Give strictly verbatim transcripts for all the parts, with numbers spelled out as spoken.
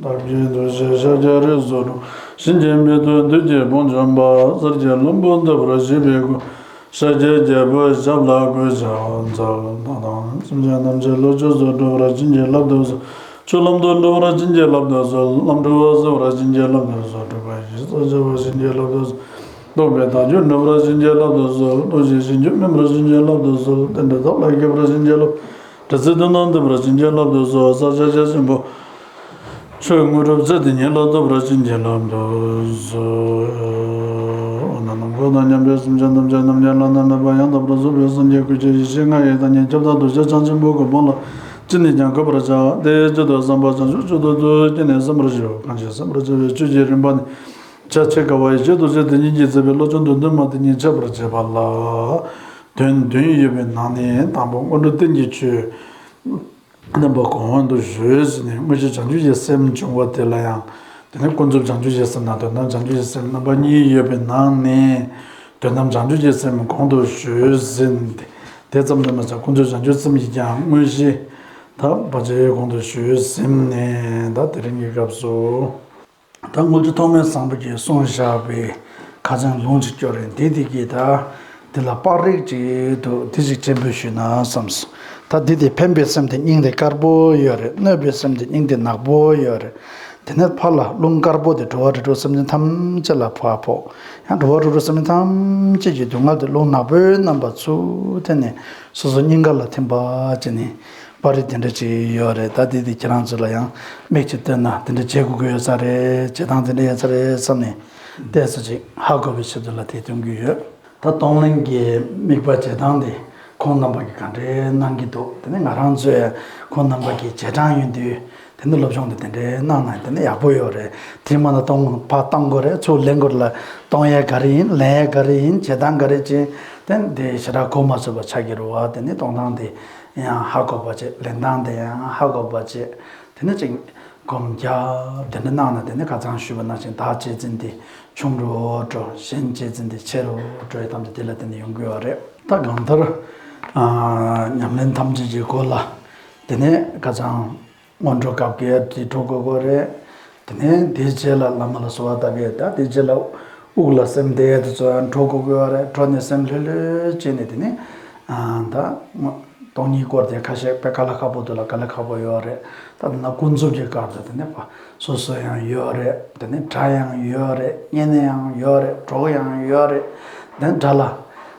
ལྷ་བརྒྱའི་འདུ་ཤེས་ཤཱཀྱ་རིས་སུ་འཁྲུངས། གཤིན་རྗེའི་མེ་ཏོག་བདུད་ཀྱི་དཔུང་འཇོམས་པ། གསེར་གྱི་ལྷུན་པོ་འདབ་ར་བཞད་པའི་སྐུ། ཤཱཀྱའི་རྒྱལ་པོའི་ཞབས་ལ་གུས་ཕྱག་འཚལ། ད་དང་སེམས་ཅན་ཐམས་ཅད་བློ་ཆོས་སུ་འགྲོ་བར་བྱིན་གྱིས་བརླབ་ཏུ་གསོལ། ཆོས་ལམ་དུ་འགྲོ་བར་བྱིན་གྱིས་བརླབ་ཏུ་གསོལ། ལམ་འགྲོ་བ་སེལ་བར་བྱིན་གྱིས་བརླབ་ཏུ་གསོལ། སྒྲུབ་པ་ཡི་ཚོགས་བྱེད་པར་བྱིན་གྱིས་བརླབ་ཏུ་གསོལ། རྟོགས་པའི་བདག་རྒྱུད་འགྲུབ་པར་བྱིན་གྱིས་བརླབ་ཏུ་གསོལ། བློ་ཞན་ཞིང་སྐྱོ་མེད་པར་བྱིན་གྱིས་བརླབ་ཏུ་གསོལ། བསྟན་པའི་ཐབས་ལ་མཁས་པར་བྱིན་གྱིས་བརླབ། དྲི་ཟའི་དོན་རྣམས་འདོད་པར་བྱིན་གྱིས་བརླབ་ཏུ་གསོལ། ས་སྐྱ་ཆེན་པོ་ཆོས་དངོས་གྲུབ་ཚེ་འདི་ཉིད་ལ་ཐོབ་པར་བྱིན་གྱིས་བརླབ་ཏུ་གསོལ། འོ་ན་ནམ་མཁའ་དང་མཉམ་པའི་སེམས་ཅན་ཐམས་ཅད་རྣམ་མཁྱེན་བླ་ན་མེད་པ་ཡང་དག་པར་རྫོགས་པའི་སངས་རྒྱས་ཀྱི་ཆོས་ཡེ་ཤེས་ལྔ་ཡི་བདག་ཉིད་ཁྱབ་བདག་རྡོ་རྗེ་འཆང་ཆེན་པོ་གི་དཔུང་ལ་ཅི་ནས་ཀྱང་གུས་པར་བྱ། དེའི་ཆེད་དུ་བསམ་པ་བྱང་ཆུབ་མཆོག་ཏུ་བསྡུས་ཀྱིས་ནི་གསན་པར་ཞུ། གང་ཞིག་གསན་པར་བྱ་བའི་ཆོས་ཀྱི་རིམ་པ་ནི། ཕྱག་ཕྱི་དགའ་བ་ཡེ་ཤེས་རྡོ་རྗེ་དེ་ཉིད་ཀྱིས་མཛད་པའི་བློ་སྦྱོང་དོན་བདུན་མ་དེ་ཉིད་འཆད་པར་བྱེད་པ་ལ། དོན་བདུན་ཡོད་པའི་ནང་ནས་དང་པོ་སྔོན་འགྲོ་རྟེན་གྱི་ཆོས་རྣམ་པ་གོང་དུ་ཞུས་ཟིན་ནས། དངོས་གཞི་བྱང་ཆུབ་ཀྱི་སེམས་བྱུང་བ་དེ་ལ་ཡང་། དེ་ནས་ཀུན་རྫོབ་བྱང་ཆུབ་ཀྱི་སེམས་དང་དོན་དམ་བྱང་ཆུབ་ཀྱི་སེམས་རྣམ་པ་གཉིས་ཡོད་པའི་ནང་ནས། དོན་དམ་བྱང་ཆུབ་ཀྱི་སེམས་གོང་དུ་ཞུས་ཟིན་ཏེ། དེ་ཙམ་དུ་མ་ཟད་ཀུན་རྫོབ་བྱང་ཆུབ་སེམས་ཀྱི་ཀྱང་དངོས་གཞི་དག་པ་ཅིག་གོང་དུ་ཞུས་ཟིན་ནས། ད་དེ་རིང་གི་སྐབས་སུ། ད་དངུལ་ཆུ་ཐོགས་མེད་བཟང་པོ་གིས་གསུངས་བཞག་པའི་ཁ་བྱང་ལུང་ཅིག་སྐྱོར་རན་འདི་དེ་གིས་ད་འདི་ལ་པར་རིས་ཅིག་འདུག་འདི་ཅིག་སྤྱན་འབུལ་ཞུས་ན་བསམས། ད་འདི་དེ་ཕན་པའི་སེམས་དེ་སྙིང་དེ་དཀར་པོ་ཡོད་རེད། གནོད་པའི་སེམས་དེ་སྙིང་དེ་ནག་པོ་ཡོད་རེད། དེ་ནས་ཕར་ལ་རླུང་དཀར་པོ་དེ་འགྲོ་བ་རིགས་དྲུག་སེམས་ཅན་ཐམས་ཅད་ལ་ཕར་ཕོག་ཡང་འགྲོ་བ་རིགས་དྲུག་སེམས་ཅན་ཐམས་ཅད་ཀྱི་སྡུག་བསྔལ་དེ་རླུང་ནག་པོའི་རྣམ་པ་ཚུར་འཐེན་ནས་སོ་སོ་སྙིང་ག་ལ་ཐིམ་པ་བྱས་ནས། པར་རིས་དེ་འདྲ་ཅིག་ཡོད་རེད། ད་དེ་དེ་ཁྱེད་རང་ཚོ་ལ་ཡང་མིག་ཅིག་སྟོན་ན་དེ་འདྲ་བྱེད་དགོས་ཀྱི་ཡོད་ས་རེད། བྱེད་སྟངས་དེ་འདྲ་ཡོད་ས་རེད་བསམ་ནས་ཏོག་ཙམ་ཅིག་ཧ་གོ་བའི་ཆེད་དུ་ལ་དེ་སྟོན་གྱི་ཡོད། ད་གཏོང་ལེན་གྱི་དམིགས་པ་བྱེད་སྟངས་དེ་ཁོང་རྣམ་པ་གིས་ག་འདྲའི་གནང་གི་འདུག་དེ་ནས་ང་རང་ཚོས་ཁོང་རྣམ་པ་གི་རྗེས་འབྲང་ཡོང་དུས་དེ་ནས་སློབ་སྦྱོང་དེ་དེ་འདྲའི་གནང་ན་དེ་ནས་ཡག་པོ་ཡོད་རེད། དེ་མ་ན་གཏོང་ཕར་གཏོང་དགོས་རེད། ཚུར་ལེན་དགོས་རེད་ལ། གཏོང་ཡས་ག་རེ་ཡིན། ལེན་ཡས་ག་རེ་ཡིན། བྱེད་སྟངས་ག་རེ་བྱེད། དེ་འདི་ཞེ་དྲག་གོ་མ་ཚོད་པ་ཆགས་ཀྱི་རེད་བ། དེ་ནས་གཏོང་སྟངས་དེ་ཡང་ཧ་གོ་བ་བྱེད། ལེན་སྟངས་དེ་ཡང་ཧ་གོ་བ་བྱེད། དེ་ནས་ཅིག་སྒོམ་རྒྱབ་དེ་འདྲ་གནང་ན་དེ་ནས་ཁ་སང་ཞུས་པ་ནང་བཞིན་བདག་གཅེས་འཛིན་དེ་ཆུང་རུ་འགྲོ། གཞན་གཅེས་འཛིན་དེ་ཆེ་རུ་འགྲོ་ཡི་གཏམ་དེ་དེ་ལ་བརྟེན་ནས་ཡོང་གི་ཡོད་རེད། ད་གང་ལྟར་ཨ་ཉམས་ལེན་ཐམས་ཅད་ཀྱི་སྒོ་ལ་དེ་ནས་ཁ་སང་སྔོན་འགྲོ་སྐབས་ཀྱི་དེ་འགྲོ་དགོས་དགོས་རེད། དེ་ནས་དེའི་རྗེས་ལ་བླ་མ་ལ་གསོལ་བ་བཏབ་ཡས། ད་དེའི་རྗེས་ལ་དབུགས་ལ་སེམས་གཏད་ཡས་དེ་ཚོ་ཡང་འགྲོ་དགོས་ཀྱི་ཡོད་རེད། འགྲོ་ནས་སེམས་ལྷོད་ལྷོད་བྱས་ནས་དེ་ནས་ཨ་ད་སྟོང་ཉིད་སྐོར་དེ་ཁ་ཤས་དཔེ་དཀའ་ལས་ཁག་པོ་འདུག་ལ། དཀའ་ལས་ཁག་པོ་ཡོད་རེད། ད་དེ་ན་ཀུན་རྫོབ་ཀྱི་སྐབས་དེ་དེ་ནས་ཕར་སོ་སོ་ཡང་ཡོད་རེད། དེ་ནས་དགྲ་ཡང་ཡོད་རེད། གཉེན་ཡང་ཡོད་རེད། གྲོགས་ཡང་ཡོད་རེད། དེ་ནས་དགྲ་ལ་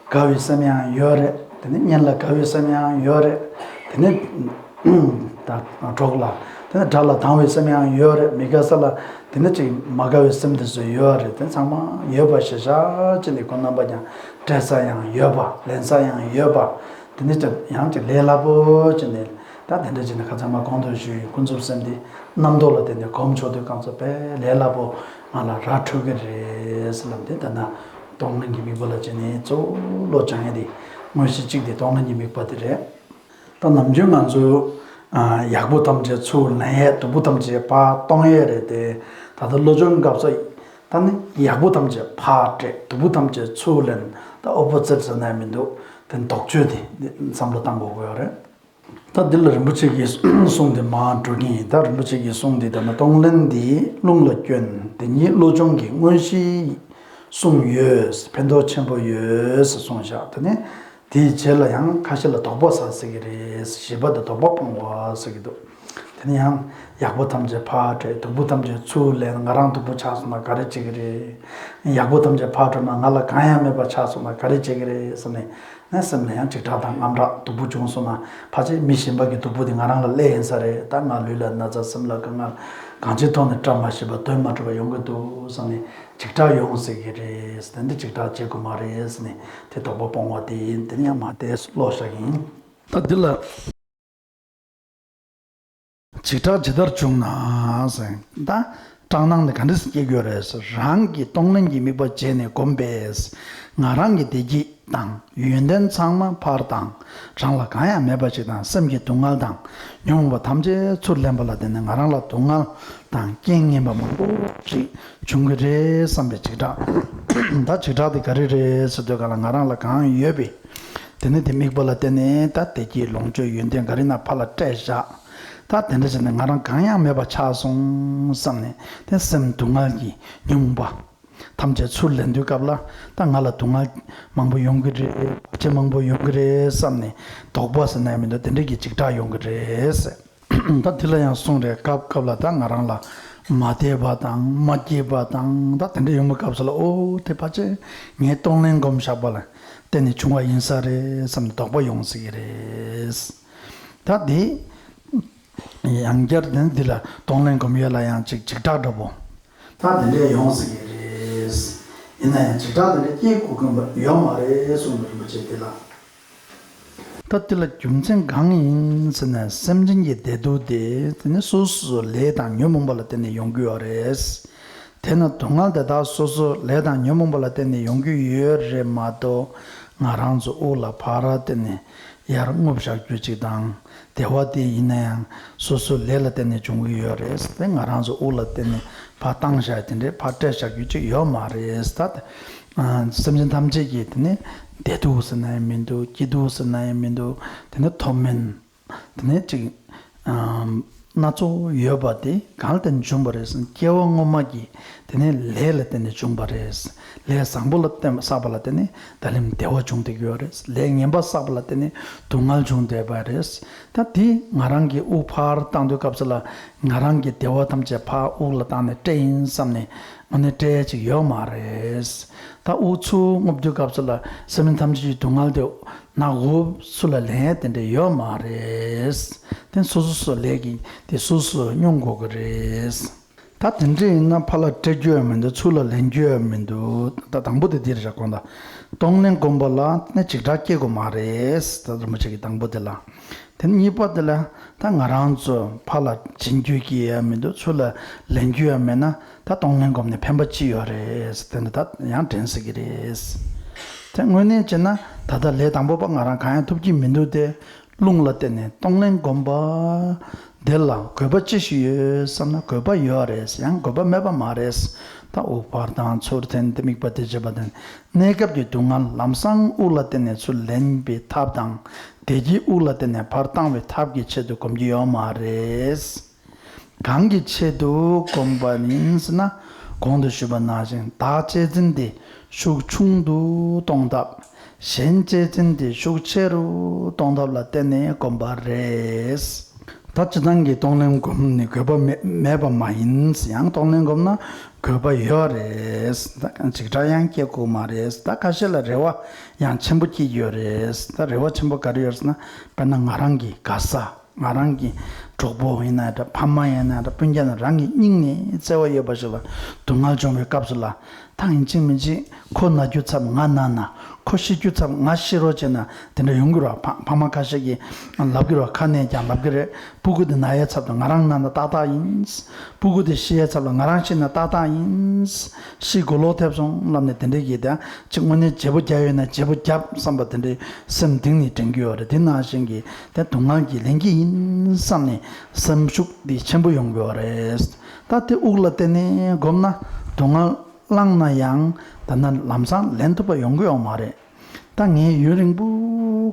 དགའ་བའི་སེམས་ཡང་ཡོད་རེད། དེ་ནས་གཉེན་ལ་དགའ་བའི་སེམས་ཡང་ཡོད་རེད། དེ་ནས་ད་གྲོགས་ལ་དེ་ནས་དགྲ་ལ་སྡང་བའི་སེམས་ཡང་ཡོད་རེད། མི་དགའ་ས་ལ་དེ་ནས་ཅིག་མ་དགའ་བའི་སེམས་དེ་ཚོ་ཡོད་རེད། དེ་ཚང་མ་ཡོད་པ་ཞེ་ཤ་ཅིག་ནས་ཁོང་རྣམ་པ་ཀྱང་སྤྲད་ས་ཡང་ཡོད་པ། ལེན་ས་ཡང་ཡོད་པ། དེ་ནས་ཅིག་ཡང་ཅིག་ལས་སླ་པོ་ཅིག་ནས། ད་དེ་འདྲ་བྱས་ནས་ཁ་ཚང་མ་གོང་དུ་ཞུས་ཡོད། ཀུན་རྫོབ་སེམས་འདི་རྣམ་རྟོག་ལ་བརྟེན་ནས་གོམས་ཆོག་དུས་གང་ཚོད་དཔེ་ལས་སླ་པོ་ང་ལ་རག་འཕྲོད་ཀྱི་རེད་ཟེར་ལབ་འདི། ད་ན་གཏོང་ལེན་གྱི་དམིགས་པ་ལ་བྱས་ནས་གཙོ་བོ་བློ་སྦྱང་ཡས་དེ་དངོས་གཞི་གཅིག་དེ་གཏོང་ལེན་གྱི་དམིགས་པ་དེ་རེད། ད་ནམ་རྒྱུན་ང་ཚོས་ཨ་ཡག་པོ་ཐམས་ཅད་ཚུར་ལེན་ཡས། སྡུག་པོ་ཐམས་ཅད་ཕར་གཏོང་ཡས་རེད་དེ། ད་ལྟ་བློ་སྦྱོང་སྐབས་སུ་ད་ནི་ཡག་པོ་ཐམས་ཅད་ཕར་སྤྲད། སྡུག་པོ་ཐམས་ཅད་ཚུར་ལེན། ད་ཨོ་པོ་ཛིཊ་ཟེར་ན་ཡང་མི་འདུག་དེ་ལྡོག་ཕྱོགས་དེ་བསམ་བློ་བཏང་དགོས་ཀྱི་ཡོད་རེད། ད་འདི་ལ་རིན་པོ་ཆེ་གི་གསུང་དེ་མར་འགྲོ་གི་ཡིན། ད་རིན་པོ་ཆེ་གི་གསུང་འདི་ལྟར་ན། གཏོང་ལེན་འདི་རླུང་ལ་བསྐྱོན། དེ་ཉིད་བློ་སྦྱོང་གི་དངོས་གཞི་གསུངས་ཡོད། ཕན་ཐོགས་ཆེན་པོ་ཡོད་ཟེར་གསུངས་བཞག་དེ་ནས་དེའི་རྗེས་ལ་ཡང་ཁ་ཤས་ལ་དོགས་པ་ཟ་ཟེར་གྱི་རེད། བཞི་པ་དེ་དོགས་པ་སྤོང་བ་ཟེར་གྱི་འདུག་དེ་ནས་ཡང་ཡག་པོ་ཐམས་ཅད་ཕར་སྤྲད། སྡུག་པོ་ཐམས་ཅད་ཚུར་ལེན། ང་རང་སྡུག་པོ་ཆགས་སོང་ན་ག་རེ་བྱེད་ཀྱི་རེད། ཡག་པོ་ཐམས་ཅད་ཕར་སྤྲོད་ན་ང་ལ་གང་ཡང་མེད་པ་ཆགས་སོང་ན་ག་རེ་བྱེད་ཀྱི་རེད་བསམ་ནས། ནས་སེམས་ལ་ཡང་འཇིགས་སྐྲག་དང་དངངས་སྐྲག་སྡུག་པོ་བྱུང་སོང་ན། ཕལ་ཆེར་མི་གཞན་པ་གི་སྡུག་པོ་དེ་ང་རང་ལ་སླེབས་ཡིན་ས་རེད། ད་ང་ལུས་ལ་ན་ཚ། སེམས་ལ་དཀའ་ངལ། གང་ཅིའི་ཐོག་ནས་བཀྲ་མ་ཤིས་པ། དོན་མ་འགྲུབ་པ་ཡོང་གི་འདུག་བསམ་ནས་འཇིགས་སྐྲག་ཡོང་སྲིད་ཀྱི་རེད། དེ་འདྲ་འཇིགས་སྐྲག་བྱེད་དགོས་མ་རེད་ཟེར་ནས་དེ་དོགས་པ་སྤོང་བ་དེ་ཡིན། དེ་ནས་ཡང་མ་བལྟས་ཀློག་བཞག་གི་ཡིན། ད་འདི་ལ། འཇིགས་སྐྲག་ཇི་ལྟར་བྱུང་ན་ཟེར། ད་སྐྲག་སྣང་དེ་ག་འདྲ་སེ་སྐྱེ་དགོས་རེད་ཟེར། རང་གི་གཏོང་ལེན་གྱི་དམིགས་པ་བྱས་ནས་སྒོམ་པས། ང་རང་གི་བདེ་སྐྱིད་དང་ཡོན་ཏན་ཚང་མ་ཕར་བཏང་། རང་ལ་གང་ཡང་མེད་པ་ཞིག་དང་། སེམས་ཀྱི་སྡུག་བསྔལ་དང་ཉོན་མོངས་པ་ཐམས་ཅད་ཚུར་ལེན་པ་ལ་བརྟེན་ནས་ང་རང་ལ་སྡུག་བསྔལ་དང་རྐྱེན་ངན་པ་མང་པོ་ཞིག་འབྱུང་གི་རེད་བསམ་པའི་འཇིགས་སྐྲག་ད་འཇིགས་སྐྲག་དེ་ག་རེ་རེད་ཟེར་དུས་ག་ལ་ང་རང་ལ་གང་ཡོད་པའི། དེ་ནས་དེ་དམིགས་པ་ལ་བརྟེན་ནས་ད་བདེ་སྐྱིད་ལོངས་སྤྱོད་ཡོན་ཏན་ག་རེ་ན་ཕར་ལ་སྤྲད་བཞག་ད་དེ་འདྲ་བྱས་ནས་ང་རང་གང་ཡང་མེད་པ་ཆགས་སོང་བསམ་ནས། དེ་སེམས་སྡུག་བསྔལ་གྱི་ཉོན་མོངས་པ་ཐམས་ཅད་ཚུར་ལེན་དུས་སྐབས་ལ། ད་ང་ལ་སྡུག་བསྔལ་མང་པོ་ཡོང་གི་རེད། བར་ཆད་མང་པོ་ཡོང་གི་རེད་བསམ་ནས། དོགས་པ་ཟེར་ན་ཡང་མི་འདུག་དེ་འདྲ་གི་འཇིགས་སྐྲག་ཡོང་གི་རེད་ཟེར། ད་དེ་ལ་ཡང་གསུངས་རེད། སྐབས་སྐབས་ལ་ད་ང་རང་ལ་མ་དད་པ་དང་མ་སྐྱིད་པ་དང་། ད་དེ་འདྲ་ཡོང་བའི་སྐབས་སུ་ལ། ཨོ་དེ་ཕལ་ཆེར་ངས་གཏོང་ལེན་སྒོམ་བཞག་པ་ལ་བརྟེན་ནས་བྱུང་བ་ཡིན་ས་རེད་བསམ་ནས་དོགས་པ་ཡོང་སྲིད་ཀྱི་རེད། ད་དེ་ཡང་བསྐྱར་དེ་འདི་ལ་གཏོང་ལེན་སྒོམ་ཡས་ལ་ཡང་ཅིག་འཇིགས་སྐྲག་འདྲ་པོ། ད་དེ་འདྲས་ཡོང་སྲིད་ཀྱི་རེད། ཡིན་ན་ཡང་འཇིགས་སྐྲག་དེ་འདྲ་སྐྱེ་དགོས་ཀྱི་ཡོད་མ་རེད་གསུངས་པ་རིན་པོ་ཆེ་དེ་ལ། ད་དེ་ལ་རྒྱུ་མཚན་གང་ཡིན་ཟེར་ན། སེམས་ཅན་གྱི་བདེ་སྡུག་དེ་དེ་ནི་སོ་སོ་སོའི་ལས་དང་ཉོན་མོངས་པ་ལ་བརྟེན་ནས་ཡོང་གི་ཡོད་རེད། དེས་ན་སྡུག་བསྔལ་དེ་དག་སོ་སོའི་ལས་དང་ཉོན་མོངས་པ་ལ་བརྟེན་ནས་ཡོང་གི་ཡོད་རེད་མ་གཏོགས། ང་རང་ཚོ་དབུགས་ལ་ཕར་བརྟེན་ནས་ཡར་རྔུབ་བཞག་རྒྱུ་ཅིག་དང་། བདེ་བ་དེ་ཡིན་ན་ཡང་སོ་སོའི་ལས་ལ་བརྟེན་ནས་འབྱུང་གི་ཡོད་རེད། དེ་ང་རང་ཚོ་དབུགས་ལ་བརྟེན་ནས་ཕར་བཏང་བཞག་དེ་འདྲས་ཕར་སྤྲད་བཞག་རྒྱུ་ཅིག་ཡོད་མ་རེད། ད་དེ་སེམས་ཅན་ཐམས་ཅད་ཀྱི་དེ་ནི་བདེ་སྡུག་ཟེར་ན་ཡང་མི་འདུག་སྐྱིད་སྡུག་ཟེར་ན་ཡང་མི་འདུག་དེ་ནི་མཐོ་དམན། དེ་ནས་ཅིག་ཨམ། སྣ་ཚོགས་ཡོད་པ་དེ་གང་ལ་བརྟེན་བྱུང་བ་རེད་ཟེར་ན། སྐྱེ་བ་སྔོན་མ་གི་དེ་ནས་ལས་ལ་བརྟེན་ནས་བྱུང་བ་རེད། ལས་བཟང་པོ་ལ་བརྟེན་བསགས་པ་ལ་བརྟེན་ནས་ད་ལན་བདེ་བ་བྱུང་བསྡད་ཀྱི་ཡོད་རེད། ལས་ངན་པ་བསགས་པ་ལ་བརྟེན་ནས་སྡུག་བསྔལ་བྱུང་བསྡད་པ་རེད། ད་དེ་ང་རང་གི་དབུགས་ཕར་བཏང་དུས་སྐབས་སུ་ལ། ང་རང་གི་བདེ་བ་ཐམས་ཅད་ཕར་དབུགས་ལ་བཏང་ནས་སྤྲད་ཡིན་བསམ་ནས་དངོས་གནས་སྤྲད་ཡ་ཅིག་ཡོད་མ་རེད། ད་དབུགས་ཚུར་རྔུབ་དུས་སྐབས་སུ་ལ་སེམས་ཅན་ཐམས་ཅད་ཀྱི་སྡུག་བསྔལ་དེ་ནག་འུབ་ཚུར་ལ་ལེན་ཡ་དེ་འདྲ་ཡོད་མ་རེད། དེ་སོ་སོ་སོ་ལས་ཀྱི་དེ་སོ་སོ་མྱོང་དགོས་ཀྱི་རེད། ད་དེ་འདྲ་ཡིན་ན་ཕར་ལ་སྤྲད་རྒྱུ་ཡང་མི་འདུག་ཚུར་ལ་ལེན་རྒྱུ་ཡང་མི་འདུག་ད་དང་པོ་དེ་འདི་རེད་ཤག་གོང་དང་། གཏོང་ལེན་སྒོམ་པ་ལ་ནི་འཇིགས་སྐྲག་སྐྱེ་དགོས་མ་རེད། ད་རིན་པོ་ཆེ་གི་དང་པོ་དེ་ལ། དེ་གཉིས་པ་དེ་ལ་ད་ང་རང་ཚོ་ཕར་ལ་བྱིན་རྒྱུ་སྐྱེ་ཡ་མི་འདུག་ཚུར་ལ་ལེན་རྒྱུ་ཡང་མེད་ན། ད་གཏོང་ལེན་སྒོམ་ནས་ཕན་པ་ཅི་ཡོད་རེད། དེ་འདི་ད་ཡང་དྲན་སྲིད་ཀྱི་རེད། དེ་དངོས་གནས་བྱས་ན་ད་ལྟ་ལས་དང་པོ་པ་ང་རང་གང་ཡང་ཐོབ་ཀྱི་མི་འདུག་སྟེ། རླུང་ལ་བརྟེན་ནས་གཏོང་ལེན་སྒོམ་པ་འདི་ལ་དགོས་པ་ཅི་ཞིག་ཡོད་བསམ་ན། དགོས་པ་ཡོད་རེད། ཡང་དགོས་པ་མེད་པ་མ་རེད། ད་དབུགས་ཕར་བཏང་ཚུར་འཐེན་ཏེ་དམིགས་པ་དེ་བྱེད་པ་དེ་གནས་སྐབས་ཀྱི་སྡུག་བསྔལ་ལམ་སང་དབུགས་ལ་བརྟེན་ནས་ཚུར་ལེན་པའི་ཐབས་དང་། དེ་རྗེས་དབུགས་ལ་བརྟེན་ནས་ཕར་བཏང་བའི་ཐབས་ཀྱི་ཆེད་དུ་སྒོམ་གྱི་ཡོད་མ་རེད། གང་གི་ཆེད་དུ་བསྒོམ་པ་ཡིན་ཟེར་ན། གོང་དུ་ཞུས་པ་ནང་བཞིན་བདག་གཅེས་འཛིན་དེ་ཤུགས་ཆུང་དུ་གཏོང་ཐབས། གཞན་གཅེས་འཛིན་དེ་ཤུགས་ཆེ་རུ་གཏོང་ཐབས་ལ་བརྟེན་ནས་བསྒོམ་པ་རེད། ད་སྤྱིར་བཏང་གི་གཏོང་ལེན་སྒོམ་ནི་དགོས་པ་མེད་མེད་པ་མ་ཡིན། ཡང་གཏོང་ལེན་སྒོམ་ན་དགོས་པ་ཡོད་རེད། ད་འཇིགས་སྐྲག་ཡང་སྐྱེ་དགོས་མ་རེད། ད་ཁ་ཤས་ལ་རེ་བ་ཡང་ཆེན་པོ་སྐྱེ་ཡོད་རེད། ད་རེ་བ་ཆེན་པོ་ག་རེ་ཡོད་རེད་ཟེར་ན། དཔེར་ན་ང་རང་གི་དགའ་ས། ང་རང་གི་གྲོགས་པོ་ཡིན་ན་འདྲ། ཕ་མ་ཡིན་ན་འདྲ། སྤུན་ཀྱག་ན་རང་གི་སྙིང་ནས་བརྩེ་བ་ཡོད་པ་ཞིག་ལ་སྡུག་བསྔལ་བྱུང་བའི་སྐབས་སུ་ལ། ད་ཡིན་གཅིག་མིན་གཅིག་ཁོ་ན་རྒྱུ་ཚབ་ང་ན་ན། ཁོ་ཤི་རྒྱུ་ཚབ་ང་ཤི་རོགས་བྱས་ན་དེ་འདྲ་ཡོང་གི་རེད། ཕ་ཕ་མ་ཁ་ཤས་ཀྱིས་ལབ་ཀྱི་རེད། ཁ་ནས་ཀྱང་ལབ་ཀྱི་རེད། སྤུ་གུ་དེ་ན་ཡའི་ཚབ་ཏུ་ང་རང་ན་ན་ཏག་ཏག་ཡིན། སྤུ་གུ་དེ་ཤི་ཡའི་ཚབ་ལ་ང་རང་ཤི་ན་ཏག་ཏག་ཡིན། ཤི་གོ་ལོག་ཐེབས་སོང་ལབ་ནས་དེ་འདྲའི་གི་དེ་ཅིག་དངོས་གནས་བརྗེ་པོ་རྒྱག་ཡོད་ན་བརྗེ་པོ་རྒྱབ་བསམ་པ་དེ་འདྲའི་སེམས་གཏིང་ནས་དྲན་གྱི་ཡོད་རེད། དེ་ནང་བཞིན་གྱི་དེ་སྡུག་བསྔལ་གྱི་ལན་གྱི་ཡིན་བསམ་ནས་སེམས་ཤུགས་འདི་ཆེན་པོ་ཡོང་གི་ཡོད་རེད། ད་དེ་དབུགས་ལ་བརྟེན་ནས་སྒོམ་ན་སྡུག་བསྔལ་བླངས་ན་ཡང་ད་ནི་ལམ་སང་ལེན་ཐུབ་པ་ཡོང་གི་ཡོད་མ་རེད། ད་ངས་ཡུན་རིང་པོ་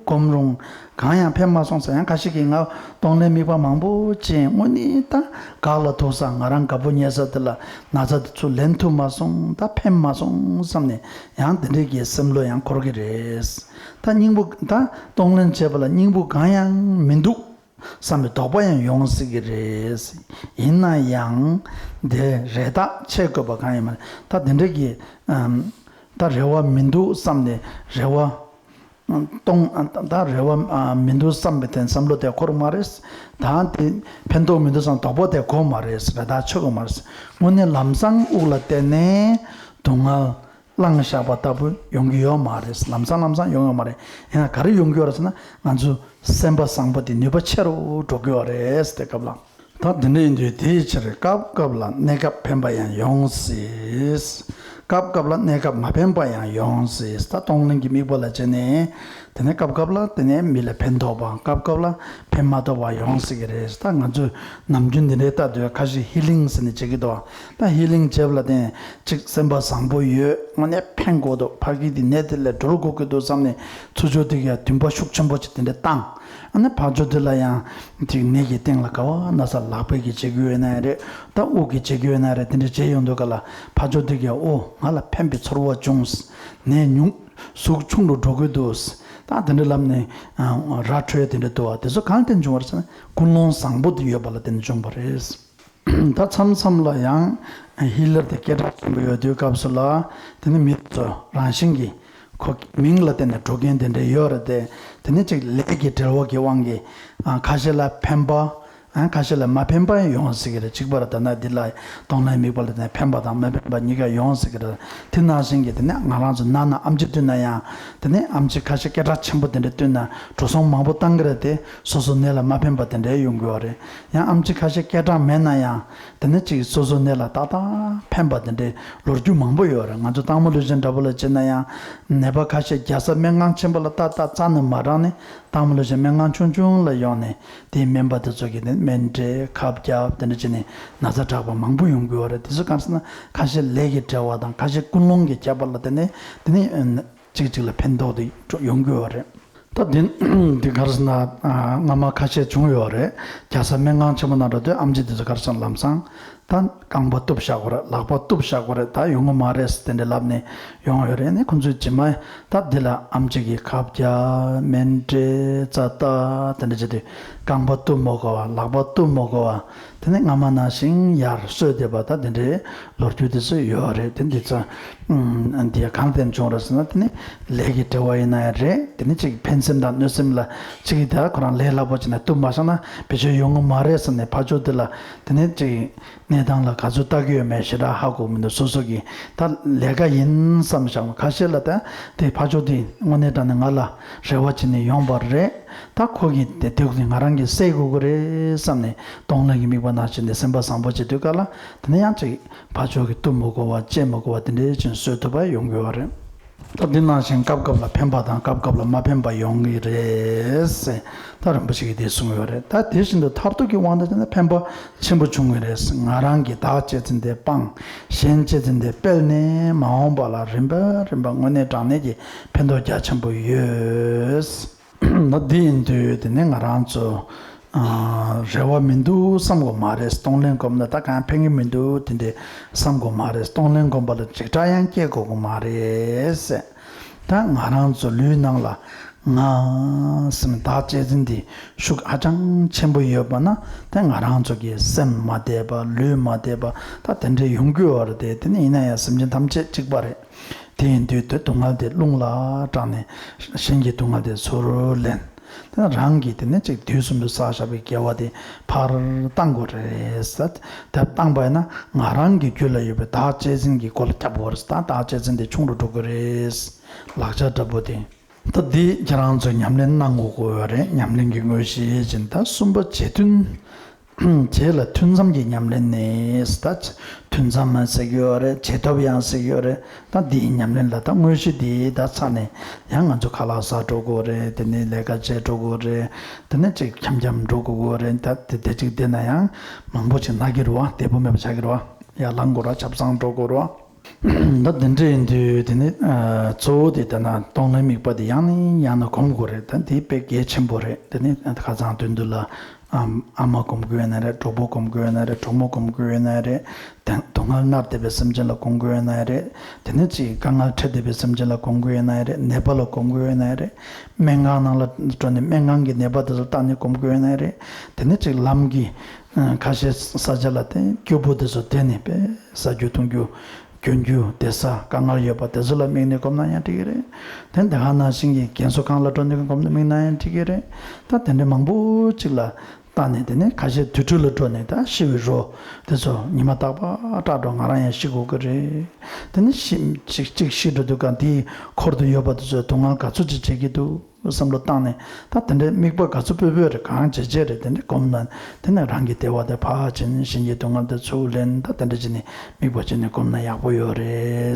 སྒོམ་རུང་གང་ཡང་ཕན་མ་སོང་ཟེར། ཡང་ཁ་ཤས་ཀྱིས་ང་གཏོང་ལེན་དམིགས་པ་མང་པོ་བྱས། དངོས་གནས་ད་འགག་ལ་ཐུག་ས། ང་རང་དགའ་པོ་ཉེ་ས་དེ་ལ་ན་ཚ་དེ་ཚུར་ལེན་ཐུབ་མ་སོང་། ད་ཕན་མ་སོང་བསམ་ནས་ཡང་དེ་འདྲའི་གི་སེམས་བློ་ཡང་འཁོར་གི་རེད། ད་སྙིང་པོ་ད་གཏོང་ལེན་བྱས་པ་ལ་སྙིང་པོ་གང་ཡང་མི་འདུག་བསམ་པའི་དོགས་པ་ཡང་ཡོང་སྲིད་ཀྱི་རེད། ཡིན་ན་ཡང་དེ་རེ་ཐག་ཆད་དགོས་པ་གང་ཡང་མ་རེད། ད་དེ་འདྲ་གི་ཨམ། ད་རེ་བ་མི་འདུག་བསམ་ནས་རེ་བ། གཏོང་ད་རེ་བ་མི་འདུག་བསམ་པའི་དེ་བསམ་བློ་དེ་འཁོར་མ་རེད། ད་དེ་ཕན་ཐོགས་མི་འདུག་བསམ་དོགས་པ་དེ་འཁོར་མ་རེད། རེ་ཐག་ཆོད་གི་མ་རེད། དངོས་གནས་ལམ་སང་དབུགས་ལ་བརྟེན་ནས་སྡུག་བསྔལ་བླངས་བཞག་པ་ལྟ་བུ་ཡོང་གི་ཡོད་མ་རེད། ལམ་སང་ལམ་སང་ཡོང་ཡོད་མ་རེད། ཡང་ན་ག་རེ་ཡོང་གི་ཡོད་རེད་ཟེར་ན། ང་ཚོ་སེམས་པ་བཟང་པོ་དེ་ནུས་པ་ཆེ་རུ་འགྲོ་གི་ཡོད་རེད། དེ་སྐབས་ལ། ད་དེ་འདྲ་ཡིན་དུས་དེའི་ཕྱིར་སྐབས་སྐབས་ལ་གནས་སྐབས་ཕན་པ་ཡང་ཡོང་སྲིད། སྐབས་སྐབས་ལ་གནས་སྐབས་མ་ཕན་པ་ཡང་ཡོང་སྲིད། ད་གཏོང་ལེན་གྱི་དམིགས་པ་ལ་བྱས་ནས། དེ་ནས་སྐབས་སྐབས་ལ་དེ་ནས་མི་ལ་ཕན་ཐོགས་པ། སྐབས་སྐབས་ལ་ཕན་མ་ཐོགས་པ་ཡོང་སྲིད་ཀྱི་རེད། ད་ང་ཚོས་ནམ་རྒྱུན་འདི་འདྲའི་ལྟ་དུས་ཁ་ཤས་ཧི་ལིང་ཟེར་ནས་བྱེད་ཀྱི་འདུག་ད་ཧི་ལིང་བྱེད་པ་ལ་བརྟེན་ཅིག་སེམས་པ་བཟང་པོ་ཡོད། དངོས་གནས་ཕན་དགོས་འདུག་ཕ་གི་དེ་ནད་དེ་ལས་སྒྲོལ་དགོས་ཀྱི་འདུག་བསམ་ནས་ཚུར་ཕྱོགས་དེ་ག་འདུན་པ་ཤུགས་ཆེན་པོ་ཅིག་དེ་འདྲ་བཏང་། ཨ་ནི་ཕ་ཇོ་དེ་ལ་ཡང་ཅིག་ནད་ཀྱི་སྟེང་ལ་ག་བ་ན་ས་ལག་པས་ཀྱི་བྱེད་ཀྱི་ཡོད་ན་ཡང་རེད། ད་དབུགས་ཀྱི་བྱེད་ཀྱི་ཡོད་ན་རེད། དེ་འདྲ་བྱེད་ཡོང་དུས་ག་ལ་ཕ་ཇོ་དེ་གས་ཨོ་ང་ལ་ཕན་པའི་ཚོར་བ་བྱུང་། ནད་ཉུང་། ཟུག་ཆུང་རུ་འགྲོ་གི་འདུག་ད་དེ་འདྲ་ལབ་ནས་ར་འཕྲོད་དེ་འདྲ་འདུག་བ། དེ་ཚོ་གང་ལ་བརྟེན་བྱུང་བ་རེད་ཟེར་ན། ཀུན་སློང་བཟང་པོ་དེ་ཡོད་པ་ལ་བརྟེན་བྱུང་བ་རེད། ད་མཚམས་མཚམས་ལ་ཡང་ཧི་ལར་དེ་སྐད་གྲགས་ཆེན་པོ་ཡོད་དུས་སྐབས་སུ་ལ། དེ་ནི་མི་ཚོ་རང་བཞིན་གྱིས་ཁོ་མིང་ལ་བརྟེན་ནས་འགྲོ་མཁན་དེ་འདྲ་ཡོད་རེད་དེ། དེ་ནི་ཅིག་ལས་ཀྱི་འབྲེལ་བ་གི་དབང་གིས་ཨ་ཁ་ཤས་ལ་ཕན་པ། ཨ་ཁ་ཤས་ལ་མ་ཕན་པ་ཡོང་སྲིད་ཀྱི་རེད། གཅིག་པ་རེད། ད་ན་འདི་ལ་གཏོང་ལེན་དམིགས་པ་ལ་བརྟེན་ནས་ཕན་པ་དང་མ་ཕན་པ་གཉིས་ཀ་ཡོང་སྲིད་ཀྱི་རེད། དེ་ནང་བཞིན་གྱི་དེ་ནི་ང་རང་ཚོ་ནང་ན་ཨམ་ཆི་བཏུང་ན་ཡང་། དེ་ནི་ཨམ་ཆི་ཁ་ཤས་སྐད་གྲགས་ཆེན་པོ་དེ་འདྲ་བཏུང་ན་འགྲོ་སོང་མང་པོ་བཏང་གི་རེད་དེ། སོ་སོ་ནད་ལ་མ་ཕན་པ་དེ་འདྲ་ཡོང་གི་ཡོད་རེད། ཡང་ཨམ་ཆི་ཁ་ཤས་སྐད་གྲགས་མེད་ན་ཡང་། དེ་ནི་ཅིག་སོ་སོ་ནད་ལ་ཏག་ཏག་ཕན་པ་དེ་འདྲའི་ལོ་རྒྱུས་མང་པོ་ཡོད་རེད། ང་ཚོ་སྟག་མོ་ལུས་སྦྱིན་འདྲ་པོ་ལ་བྱས་ན་ཡང་། ནད་པ་ཁ་ཤས་རྒྱལ་ས་སྨན་ཁང་ཆེན་པོ་ལ་ཏག་ཏག་རྩ་ནས་མ་རག་ནས། སྟག་མོ་ལུས་སྦྱིན་སྨན་ཁང་ཆུང་ཆུང་ལ་ཡོང་ནས། དེའི་སྨན་པ་དེ་ཚོ་གིས་ནི་སྨན་སྤྲད། ཁབ་བརྒྱབ། དེ་འདྲ་བྱས་ནས་ན་ཚ་དྲག་པ་མང་པོ་ཡོང་གི་ཡོད་རེད། དེ་ཚོ་གང་ཟེར་ན། ཁ་ཤས་ལས་ཀྱི་འབྲེལ་བ་དང་། ཁ་ཤས་ཀུན་སློང་གི་ཁྱད་པར་ལ་བརྟེན་ནས། དེ་ནི་གཅིག་གཅིག་ལ་ཕན་ཐོགས་དེ་ཡོང་གི་ཡོད་རེད། ད་འདི་འདི་ག་རེ་ཟེར་ན། ཨ་སྔ་མ་ཁ་ཤས་བྱུང་ཡོད་རེད། རྒྱལ་ས་སྨན་ཁང་ཆེན་པོ་ནང་འགྲོ་དུས་ཨམ་ཆི་དེ་ཚོ་ག་རེ་ཟེར་ན། ལམ་སང་ད་རྐང་པ་གཏུབ་བཞག་དགོས་རེད། ལག་པ་གཏུབ་བཞག་དགོས་རེད། ད་ཡོང་གི་མ་རེད་ཟེར་དེ་འདྲ་ལབ་ནས་ཡོང་ཡོད་རེད། ནི་ཁོང་ཚོས་རྗེས་མ་ད་འདི་ལ་ཨམ་ཆི་གིས་ཁབ་བརྒྱབ། སྨན་སྤྲད། རྩ་བཏགས། དེ་འདྲ་བྱས་དུས་རྐང་པ་གཏུབ་མ་དགོས་པ། ལག་པ་གཏུབ་མ་དགོས་པ། དེ་ནས་སྔ་མ་ནང་བཞིན་ཡར་གསོས་བསྡད་པ། ད་དེ་འདྲའི་ལོ་རྒྱུས་དེ་ཚོ་ཡོད་རེད། དེ་འདི་ཚོ་ཨ་འདི་གང་ལ་བརྟེན་བྱུང་རེད་ཟེར་ན། དེ་ནི་ལས་ཀྱི་འབྲེལ་བ་ཡིན་ན་ཡང་རེད། དེ་ནི་ཅིག་ཕན་སེམས་དང་གནོད་སེམས་ལ། ཅིག་གིས་ད་ཁོ་རང་ལས་སླ་པོ་བྱས་ནས་གཏུབ་མ་བཞག་ན་བེད་སྤྱོད་ཡོང་གི་མ་རེད་ཟེར་ནས། ཕར་ཕྱོགས་དེ་ལ་དེ་ནི་ཅིག་གནས་སྟངས་ལ་ག་ཚོད་ལྟ་གི་ཡོད་མེད་ཞེ་དྲག་ཧ་གོ་མི་འདུག་སོ་སོ་གིས་ད་ལས་ཀ་ཡིན་བསམ་བཞག་པ། ཁ་ཤས་ལ་ད་དེ་ཕར་ཕྱོགས་དེ་དངོས་གནས་དྲང་གནས་ང་ལ་རེ་བ་བྱས་ནས་ཡོང་བ་རེད། ད་ཁོ་གིས་དེ་དུས་ཀྱི་ང་རང་གིས་སེལ་དགོས་ཀྱི་རེད་བསམ་ནས། གཏོང་ལེན་གྱི་དམིགས་པ་ནང་བཞིན་དེ་སེམས་པ་བཟང་པོ་བྱེད་དུས་ག་ལ། དེ་ནས་ཡང་ཅིག་ཕར་ཕྱོགས་ཀྱི་གཏུབ་མི་དགོས་པ། བཅད་མི་དགོས་པ་དེ་འདྲའི་ཅིག་བཟོ་ཐུབ་པ་ཡོང་གི་ཡོད་རེད། ད་འདི་ནང་བཞིན་སྐབས་སྐབས་ལ་ཕན་པ་དང་སྐབས་སྐབས་ལ་མ་ཕན་པ་ཡོང་གི་རེད་ཟེར། ད་རིན་པོ་ཆེ་གིས་དེ་གསུངས་ཡོད་རེད། ད་དེ་བཞིན་དུ་མཐར་ཐུག་གི་དབང་དུ་བྱས་ན་ཕན་པ་ཆེན་པོ་བྱུང་གི་རེད། ང་རང་གིས་བདག་གཅེས་འཛིན་དེ་སྤངས། གཞན་གཅེས་འཛིན་དེ་སྤེལ་ནས། མ་འོངས་པ་ལ་རིམ་པ་རིམ་པ་དངོས་གནས་དྲང་གནས་ཀྱི་ཕན་ཐོགས་རྒྱ་ཆེན་པོ་ཡོད། ད་འདི་ཡིན་དུས་དེ་ནི་ང་རང་ཚོ་ཨ་རེ་བ་མི་འདུག་བསམ་དགོས་མ་རེད། གཏོང་ལེན་སྒོམ་ན་ད་གང་ཕན་གྱི་མི་འདུག་དེ་འདྲ་བསམ་དགོས་མ་རེད། གཏོང་ལེན་སྒོམ་པ་ལ་འཇིགས་སྐྲག་ཡང་སྐྱེ་དགོས་ཀྱི་མ་རེད་ཟེར། ད་ང་རང་ཚོ་ལུས་ནང་ལ་ང་སེམས་བདག་གཅེས་འཛིན་དེ་ཤུགས་ཧ་ཅང་ཆེན་པོ་ཡོད་པ་ན། ད་ང་རང་ཚོ་གི་སེམས་མ་བདེ་བ། ལུས་མ་བདེ་བ། ད་དེ་འདྲ་ཡོང་གི་ཡོད་རེད་དེ། དེ་ནི་ཡིན་ན་ཡང་སེམས་ཅན་ཐམས་ཅད་གཅིག་པ་རེད། དེ་ཡིན་དུས་དེ་སྡུག་བསྔལ་དེ་རླུང་ལ་དྲངས་ནས་གཞན་གྱི་སྡུག་བསྔལ་དེ་ཚུར་ལེན། དེ་ནས་རང་གིས་དེ་ནས་ཅིག་དུས་གསུམ་དུ་བསགས་བཞག་པའི་དགེ་བ་དེ་ཕར་བཏང་དགོས་རེད་ཟེར། དེ་བཏང་པ་ཡིན་ན་ང་རང་གི་རྒྱུད་ལ་ཡོད་པའི་བདག་གཅེས་འཛིན་གྱི་སྒོ་ལ་བརྒྱབ་དགོས་རེད་ཟེར། ད་བདག་གཅེས་འཛིན་དེ་ཆུང་རུ་འགྲོ་གི་རེད། ལག་ཆ་འདྲ་པོ་དེ། ད་འདི་ཁྱེད་རང་ཚོས་ཉམས་ལེན་གནང་དགོས་ཀྱི་ཡོད་རེད། ཉམས་ལེན་གྱི་དངོས་གཞི་ཡིན། ད་གསུམ་པ་རྗེས་མཐུན། རྗེས་ལ་མཐུན་མཚམས་ཀྱི་ཉམས་ལེན་ནི་ཟེར། ད་མཐུན་མཚམས་ཟེར་གྱི་ཡོད་རེད། རྗེས་ཐོབ་ཡང་ཟེར་གྱི་ཡོད་རེད། ད་འདིའི་ཉམས་ལེན་ལ་ད་དངོས་གཞི་འདི་ད་ཚར་ནས་ཡང་ང་ཚོ་ཁ་ལག་ཟ་འགྲོ་དགོས་རེད། དེ་ནས་ལས་ཀ་བྱེད་འགྲོ་དགོས་རེད། དེ་ནས་ཅིག་འཁྱམ་འཁྱམ་འགྲོ་དགོས་རེད། ད་དེ་དེ་ཅིག་བསྡད་ན་ཡང་མང་པོ་ཅིག་ན་གི་རེད་བ། བདེ་པོ་མེད་པ་ཆགས་ཀྱི་རེད་བ། ཡར་ལངས་དགོས་རེད་བ། ཆབ་གསང་འགྲོ་དགོས་རེད་བ། ད་དེ་འདྲ་ཡིན་དུས་དེ་ནི་ཨ་གཙོ་བོ་དེ་ད་ན་གཏོང་ལེན་དམིགས་པ་དེ་ཡང་ནས་ཡང་ན་སྒོམ་དགོས་རེད། ད་དེ་དཔེ་གལ་ཆེན་པོ་རེད། དེ་ནི་ཁ་སང་དོན་དུ་ལ་ཨ་ཨ་མ་སྒོམ་དགོས་ཡོད་ན་རེད། གྲོགས་པོ་སྒོམ་དགོས་ཡོད་ན་རེད། གྲོགས་མོ་སྒོམ་དགོས་ཡོད་ན་རེད། དེ་སྡུག་བསྔལ་མནར་བསྡད་པའི་སེམས་ཅན་ལ་སྒོམ་དགོས་ཡོད་ན་རེད། དེ་ནི་ཅིག་དཀའ་ངལ་འཕྲད་བསྡད་པའི་སེམས་ཅན་ལ་སྒོམ་དགོས་ཡོད་ན་རེད། ནད་པ་ལ་སྒོམ་དགོས་ཡོད་ན་རེད། སྨན་ཁང་ནང་ལ་འགྲོ་ནས་སྨན་ཁང་གི་ནད་པ་དེ་ཚོ་ལ་བལྟས་ནས་སྒོམ་དགོས་ཡོད་ན་རེད། དེ་ནི་ཅིག་ལམ་གྱི་ཁ་ཤས་ས་ཆ་ལ་དེ་སྐྱོ་པོ་དེ་ཚོ་བསྡད་ནས་དཔེ་ཟ་རྒྱུ་འཐུང་རྒྱུ། གྱོན་རྒྱུ་བསྡད་ས་དཀའ་ངལ་ཡོད་པ་དེ་ཚོ་ལ་དམིགས་ནས་སྒོམ་ན་ཡང་འགྲིག་གི་རེད། དེ་འདི་ག་ནང་བཞིན་གྱི་རྒན་གསོ་ཁང་ལ་འགྲོ་ནས་སྒོམ་ན་དམིགས་ན་ཡང་འགྲིག་གི་རེད། ད་དེ་འདྲ་མང་པོ་ཅིག་ལ་བལྟས་ནས། དེ་ནས་ཁ་ཤས་དུར་ཁྲོད་ལ་འགྲོ་ནས་ད་ཤི་བའི་རོ་དེ་ཚོ་ཉི་མ་རྟག་པར་སྐྲག་འགྲོ། ང་རང་ཡང་ཤི་དགོས་ཀྱི་རེད། དེ་ནས་ཤི་ཅིག་ཅིག་ཤི་འགྲོ་དུས་ག་འདིའི་འཁོར་དུ་ཡོད་པ་དེ་ཚོས་སྡུག་བསྔལ་ག་ཚོད་ཅིག་བྱེད་ཀྱི་འདུག་བསམ་བློ་བཏང་ནས། ད་དེ་འདྲའི་དམིགས་པ་ག་ཚོད་སྤོས་སྤོས་རེད། གང་བྱེད་བྱེད་རེད། དེ་འདྲ་སྒོམ་ན་དེ་ནས་རང་གི་བདེ་བ་དེ་ཕར་ཕྱིན། གཞན་གྱི་སྡུག་བསྔལ་དེ་ཚུར་ལེན། ད་དེ་འདྲ་བྱས་ནས་དམིགས་པ་བྱས་ནས་སྒོམ་ན་ཡག་པོ་ཡོད་རེད།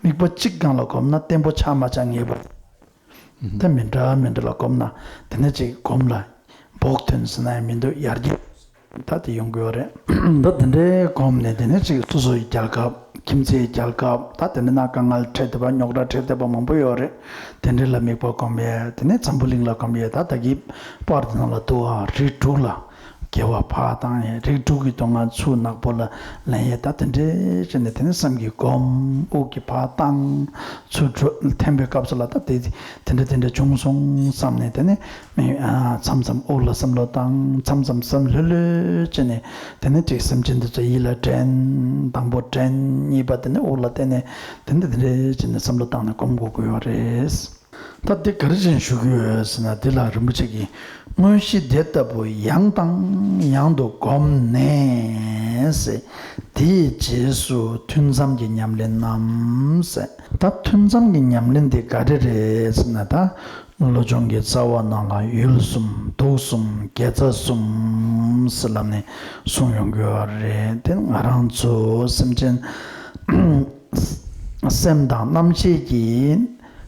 དམིགས་པ་གཅིག་སྒང་ལ་སྒོམ་ན་བརྟན་པོ་ཆགས་མ་ཆགས་ངེས་པ། ད་མི་འདྲ་མི་འདྲ་ལ་སྒོམ་ན་དེ་ནས་ཅིག་སྒོམ་ལ་བོགས་ཐོན་ཟེར་ན་ཡང་མི་འདུག་ཡར་རྒྱས་ད་དེ་ཡོང་གི་ཡོད་རེད། ད་དེ་འདྲའི་སྒོམ་ནས་དེ་ནས་ཅིག་སོ་སོའི་རྒྱལ་ཁབ། ཁྱིམ་མཚེས་རྒྱལ་ཁབ་ད་དེ་འདྲ་ན་དཀའ་ངལ་འཕྲད་བསྡད་པ་རྙོག་དྲ་འཕྲད་བསྡད་པ་མང་པོ་ཡོད་རེད། དེ་འདྲ་ལ་དམིགས་པ་སྒོམ་ཡས་དེ་ནས་འཛམ་བུ་གླིང་ལ་སྒོམ་ཡས་ད་ད་གི་པར་དེ་ནང་ལ་འདུག་ཨ། རིགས་དྲུག་ལ། དགེ་བ་ཕར་བཏང་ཡས་རིགས་དྲུག་གི་སྡུག་བསྔལ་ཚུར་ནག་པོ་ལ་ལེན་ཡས་ད་དེ་འདྲས་བྱས་ནས་དེ་ནས་བསམ་གྱིས་སྒོམ་དབུགས་ཀྱིས་ཕར་བཏང་ཚུར་འགྲོ་འཐེན་པའི་སྐབས་སུ་ལ་ད་དེ་དེ་འདྲ་དེ་འདྲ་བྱུང་སོང་བསམ་ནས་དེ་ནས་མི་ཨ་མཚམས་མཚམས་དབུགས་ལ་བསམ་བློ་བཏང་མཚམས་མཚམས་བསམ་ལྷོད་ལྷོད་བྱས་ནས་དེ་ནས་ཅིག་སེམས་ཅན་འདི་ཚོ་ཡིད་ལ་དྲན་དང་པོ་དྲན་གཉིས་པ་དེ་ནས་དབུགས་ལ་བརྟེན་ནས་དེ་འདྲ་དེ་འདྲ་བྱས་ནས་བསམ་བློ་བཏང་ནས་སྒོམ་དགོས་ཀྱི་ཡོད་རེད། ད་འདི་ག་རེ་བྱས་ནས་ཞུ་གི་ཡོད་ཟེར་ན་འདི་ལ་རིན་པོ་ཆེ་གིས་དངོས་གཞི་དེ་ལྟ་བུ་ཡང་དང་ཡང་དུ་བསྒོམས་ནས་ཟེར། དེའི་རྗེས་སུ་ཐུན་མཚམས་ཀྱི་ཉམས་ལེན་རྣམས་ཟེར། ད་ཐུན་མཚམས་ཀྱི་ཉམས་ལེན་དེ་ག་རེ་རེད་ཟེར་ན་ད་བློ་སྦྱོང་གི་རྩ་བ་ནང་ལ་ཡུལ་གསུམ་དུག་གསུམ་དགེ་རྩ་གསུམ་ཟེར་ལབ་ནས་གསུངས་ཡོང་གི་ཡོད་རེད། དེ་ང་རང་ཚོ་སེམས་ཅན་སེམས་དང་རྣམ་ཤེས་ཀྱི་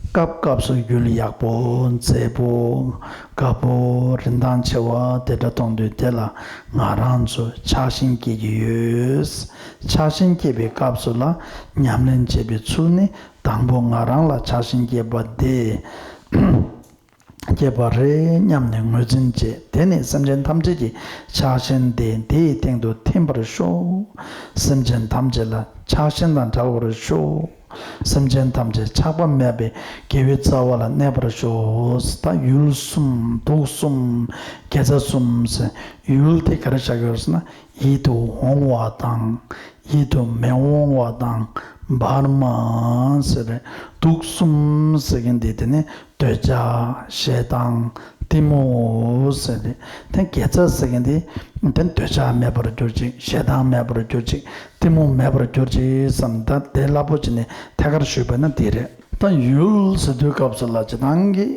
སྐབས་སྐབས་སུ་ཡུལ་ཡག་པོ་མཛེས་པོ་དགའ་པོ་རིན་ཐང་ཆེ་བ་དེ་འདྲ་མཐོང་དུས་དེ་ལ་ང་རང་ཚོ་ཆགས་ཞེན་སྐྱེ་གི་ཡོད། ཆགས་ཞེན་སྐྱེ་བའི་སྐབས་སུ་ལ་ཉམས་ལེན་བྱེད་པའི་ཚུལ་ནི་དང་པོ་ང་རང་ལ་ཆགས་ཞེན་སྐྱེ་བ་དེ། སྐྱེས་པ་རེད་སྙམ་ནས་ངོས་འཛིན་བྱེད། དེ་ནི་སེམས་ཅན་ཐམས་ཅད་ཀྱི་ཆགས་ཞེན་དེ་དེའི་སྟེང་དུ་ཐིམ་པར་ཤོག་སེམས་ཅན་ཐམས་ཅད་ལ་ཆགས་ཞེན་དང་བྲལ་བར་ཤོག་སེམས་ཅན་ཐམས་ཅད་ཆགས་པ་མེད་པའི་དགེ་བའི་རྩ་བ་ལ་གནས་པར་ཤོག་ད་ཡུལ་གསུམ་དུག་གསུམ་དགེ་རྩ་གསུམ་ཟེར་ཡུལ་དེ་ག་རེ་བཞག་ཡོད་ཟེར་ན། ཡིད་དུ་འོང་བ་དང་། ཡིད་དུ་མི་འོང་བ་དང་། བར་མ་ཟེར་རེད། དུག་གསུམ་ཟེར་མཁན་དེ་དེ་ནི་འདོད་ཆགས་ཞེ་སྡང་གཏི་མུག་ཟེར་རེད། དེ་དགེ་རྩ་ཟེར་མཁན་དེ་དེ་འདོད་ཆགས་མེད་པར་གྱུར་ཅིག་ཞེ་སྡང་མེད་པར་གྱུར་ཅིག་གཏི་མུག་མེད་པར་གྱུར་ཅིག་བསམ་ད་དེ་རླབས་པོ་ཆེ་ནས་ཐད་ཀར་ཞུས་པ་ན་དེ་རེད། ད་ཡུལ་ཟེར་དུས་སྐབས་སུ་ལ་སྤྱིར་བཏང་གི་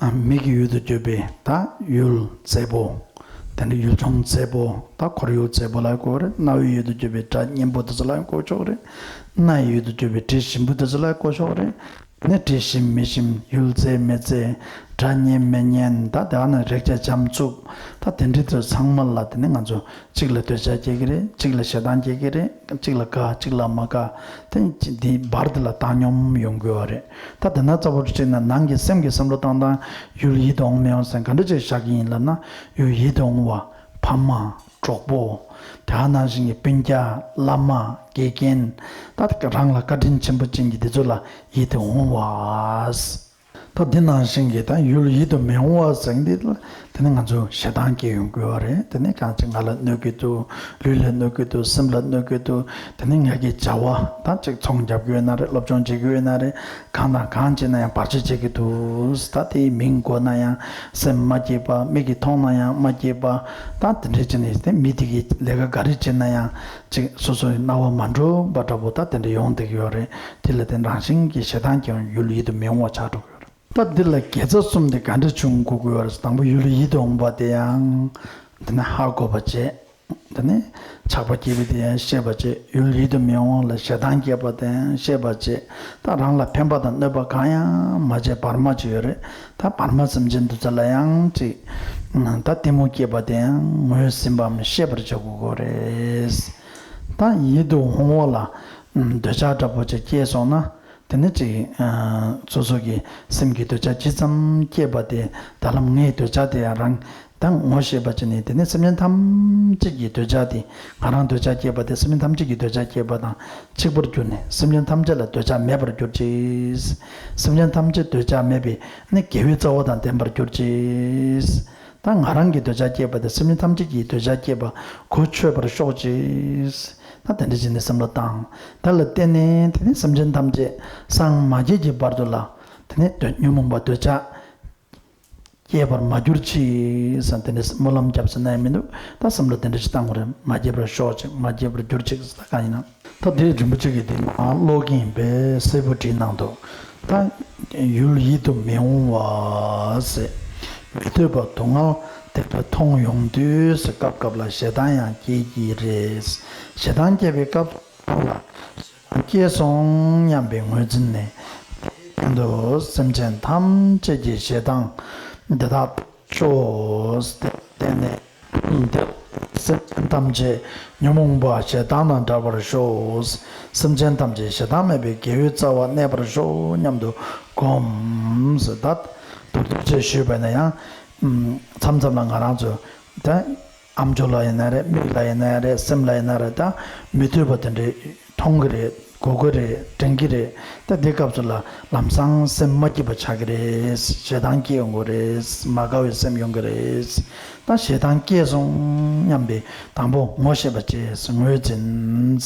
ཨ། མིག་གི་ཡུལ་དུ་གྱུར་པའི་ད་ཡུལ་མཛེས་པོ། དེ་འདྲ་ཡུལ་ལྗོངས་མཛེས་པོ། ད་ཁོར་ཡུག་མཛེས་པོ་ལ་གོ་རེད། རྣ་བའི་ཡུལ་དུ་གྱུར་པའི་སྒྲ་སྙན་པོ་དེ་ཚོ་ལ་གོ་ཆོག་རེད། སྣའི་ཡུལ་དུ་གྱུར་པའི་དྲི་ཞིམ་པོ་དེ་ཚོ་ལ་གོ་ཆོག་རེད། ནི་དྲི་ཞིམ་མི་ཞིམ་ཡུལ་མཛེས་མི་མཛེས། སྒྲ་སྙན་མི་སྙན། ད་དེ་ནས་རེག་བྱ་འཇམ་རྩུབ། ད་དེ་འདྲའི་དེ་ཚོ་ཚང་མ་ལ་དེ་ནི་ང་ཚོ་གཅིག་ལ་འདོད་ཆགས་སྐྱེ་གི་རེད། གཅིག་ལ་ཞེ་སྡང་སྐྱེ་གི་རེད། གཅིག་ལ་དགའ་གཅིག་ལ་མ་དགའ། དེ་འདི་བར་དེ་ལ་བཏང་སྙོམས་ཡོང་དགོས་པ་རེད། ད་དེ་ན་རྩ་བོ་གཅིག་ན་ནང་གི་སེམས་ཀྱི་བསམ་བློ་བཏང་སྟངས་ཡུལ་ཡིད་དུ་འོང་མི་འོང་ཟེར་ག་འདྲ་ཅིག་བཞག་གི་ཡིན་ལབ་ན། ཡུལ་ཡིད་དུ་འོང་བ་ཕ་མ་གྲོགས་པོ། དེ་ནང་བཞིན་གྱི་སྤུན་ཀྱག་བླ་མ་དགེ་རྒན། ད་རང་ལ་བཀའ་དྲིན་ཆེན་པོ་ཅན་གྱི་དེ་ཚོ་ལ་ཡིད་དུ་འོང་བ། ད་འདི་ནང་བཞིན་གྱི་ད་ཡུལ་ཡིད་དུ་མི་འོང་བ་ཟེར་འདི་ལ་དེ་ནི་ང་ཚོ་ཞེ་སྡང་སྐྱེ་ཡོང་དགོས་པ་རེད། དེ་ནི་གང་ཅི་ང་ལ་གནོད་ཀྱི་འདུག་ལུས་ལ་གནོད་ཀྱི་འདུག་སེམས་ལ་གནོད་ཀྱི་འདུག་དེ་ནི་ངེད་ཀྱི་བྱ་བ་ད་ཅིག་ཚོང་རྒྱབ་ཀྱི་ཡོད་ན་རེད། སློབ་སྦྱོང་བྱེད་ཀྱི་ཡོད་ན་རེད། གང་དང་གང་བྱེད་ན་ཡང་བར་ཆད་བྱེད་ཀྱི་འདུག་ད་དེའི་མིང་གོ་ན་ཡང་སེམས་མ་སྐྱིད་པ། མིག་གིས་མཐོང་ན་ཡང་མ་སྐྱིད་པ། ད་དེ་འདྲའི་བྱས་ནས་དེ་མི་དེ་གིས་ལས་ཀ་ག་རེ་བྱེད་ན་ཡང་ཅིག་སོ་སོའི་རྣ་བ་མ་འགྲོ་བ་འདྲ་པོ་ད་དེ་འདྲ་ཡོང་བསྡད་ཀྱི་ཡོད་རེད། དེ་ལ་དེ་རང་བཞིན་གྱིས་ཞེ་སྡང་སྐྱེ་བ་ཡུལ་ཡིད་དུ་མི་འོང་བ་ཆགས་འགྲོ་གི་ཡོད་རེད། ད་འདི་ལ་དགེ་རྩ་གསུམ་དེ་ག་འདྲ་བྱུང་དགོས་ཀྱི་ཡོད་རེད། དང་པོ་ཡུལ་ཡིད་དུ་འོང་བ་དེ་ཡང་དེ་ནས་ཧ་གོ་བ་བྱེད། དེ་ནས་ཆགས་པ་སྐྱེས་པ་དེ་ཡང་ཤེས་པ་བྱེད། ཡུལ་ཡིད་དུ་མི་འོང་ལ་ཞེ་སྡང་སྐྱེས་པ་དེ་ཡང་ཤེས་པ་བྱེད། ད་རང་ལ་ཕན་པ་དང་གནོད་པ་གང་ཡང་མ་བྱེད་བར་མ་ཅིག་ཡོད་རེད། ད་བར་མ་སེམས་ཅན་དེ་ཚོ་ལ་ཡང་ཅིག་ད་གཏི་མུག་སྐྱེས་པ་དེ་ཡང་ངོས་ཟིན་པའམ་ཤེས་པར་བྱེད་དགོས་ཀྱི་རེད། ད་ཡིད་དུ་འོང་བ་ལ་འདོད་ཆགས་འདྲ་པོ་ཅིག་སྐྱེས་སོང་ན། དེ་ནི་ཅིག་ཨ། སོ་སོ་གི་སེམས་ཀྱི་འདོད་ཆགས་ཇི་ཙམ་སྐྱེས་པ་དེ་ད་ལམ་ངའི་འདོད་ཆགས་དེ་ཡང་རང་ད་ངོ་ཤེས་པ་ཅིག་ནི་དེ་ནི་སེམས་ཅན་ཐམས་ཅད་ཀྱི་འདོད་ཆགས་དེ་ང་རང་འདོད་ཆགས་སྐྱེས་པ་དེ་སེམས་ཅན་ཐམས་ཅད་ཀྱི་འདོད་ཆགས་སྐྱེས་པ་དང་གཅིག་པར་གྱུར་ནས་སེམས་ཅན་ཐམས་ཅད་ལ་འདོད་ཆགས་མེད་པར་གྱུར་ཅིག་སེམས་ཅན་ཐམས་ཅད་འདོད་ཆགས་མེད་པའི་ནི་དགེ་བའི་རྩ་བ་དང་ལྡན་པར་གྱུར་ཅིག་ད་ང་རང་གི་འདོད་ཆགས་སྐྱེས་པ་དེ་སེམས་ཅན་ཐམས་ཅད་ཀྱི་འདོད་ཆགས་སྐྱེས་པ་གོ་ཆོད་པར་ཤོག་ཅིག་ད་དེ་འདྲ་བྱས་ནས་བསམ་བློ་བཏང་། ད་ལ་བརྟེན་ནས་དེ་ནས་སེམས་ཅན་ཐམས་ཅད་སངས་མ་རྒྱས་ཀྱི་བར་དུ་ལ་དེ་ནས་འདོད་ཉོན་མོངས་པ་འདོད་ཆགས་སྐྱེས་པར་མ་གྱུར་ཅིག་བསམ་དེ་འདྲ་སྨོན་ལམ་རྒྱབ་ཟེར་ན་ཡང་མི་འདུག་ད་བསམ་བློ་དེ་འདྲ་ཞིག་བཏང་དགོས་རེད། མ་སྐྱེས་པར་ཤོག་ཅིག་མ་སྐྱེས་པར་གྱུར་ཅིག་ཟེར་ད་གང་ཡིན་ན། ད་དེ་རིན་པོ་ཆེ་གིས་དེ་མ་ཀློག་གིན་པས་གསལ་པོ་བྲིས་གནང་འདུག་ད་ཡུལ་ཡིད་དུ་མི་འོང་བ་ཟེར། མི་འདོད་པ་སྡུག་བསྔལ་དེ་འདྲ་མཐོང་ཡོང་དུས་ཟེར་སྐབས་སྐབས་ལ་ཞེ་སྡང་ཡང་སྐྱེ་གི་རེད། ཞེ་སྡང་སྐྱེ་བའི་སྐབས་ལ་ཞེ་སྡང་སྐྱེས་སོང་སྙམ་པའི་ངོས་འཛིན་ནས་དེའི་སྟེང་དུ་སེམས་ཅན་ཐམས་ཅད་ཀྱི་ཞེ་སྡང་འདི་དག་ཤོག་ཟེར་བརྟེན་ནས་འདིར་ སེམས་ཅན་ཐམས་ཅད་ཉོན་མོངས་པ་ཞེ་སྡང་དང་བྲལ་བར་ཤོག་སེམས་ཅན་ཐམས་ཅད་ཞེ་སྡང་མེད་པའི་དགེ་བའི་རྩ་བ་གནས་པར་ཤོག་སྙམ་དུ་བསྒོམ། ད་མདོར་བསྡུས་བྱས་ཞུས་པ་ན་ཡང་མཚམས་མཚམས་ལ་ང་རང་ཚོ་ད་ཨམ་ཅོག་ལ་ཡིན་ན་རེད། མིག་ལ་ཡིན་ན་རེད། སེམས་ལ་ཡིན་ན་རེད། ད་མི་འདོད་པ་དེ་འདྲའི་མཐོང་གི་རེད། གོ་གི་རེད། དྲན་གི་རེད། ད་འདི་སྐབས་སུ་ལ་ལམ་སང་སེམས་མ་སྐྱིད་པ་ཆགས་ཀྱི་རེད། ཞེ་སྡང་སྐྱེ་ཡོང་གི་རེད། མ་དགའ་བའི་སེམས་ཡོང་གི་རེད། ད་ཞེ་སྡང་སྐྱེས་སོང་སྙམ་པའི་དང་པོ་ངོ་ཤེས་པ་བཅས་ངོས་འཛིན།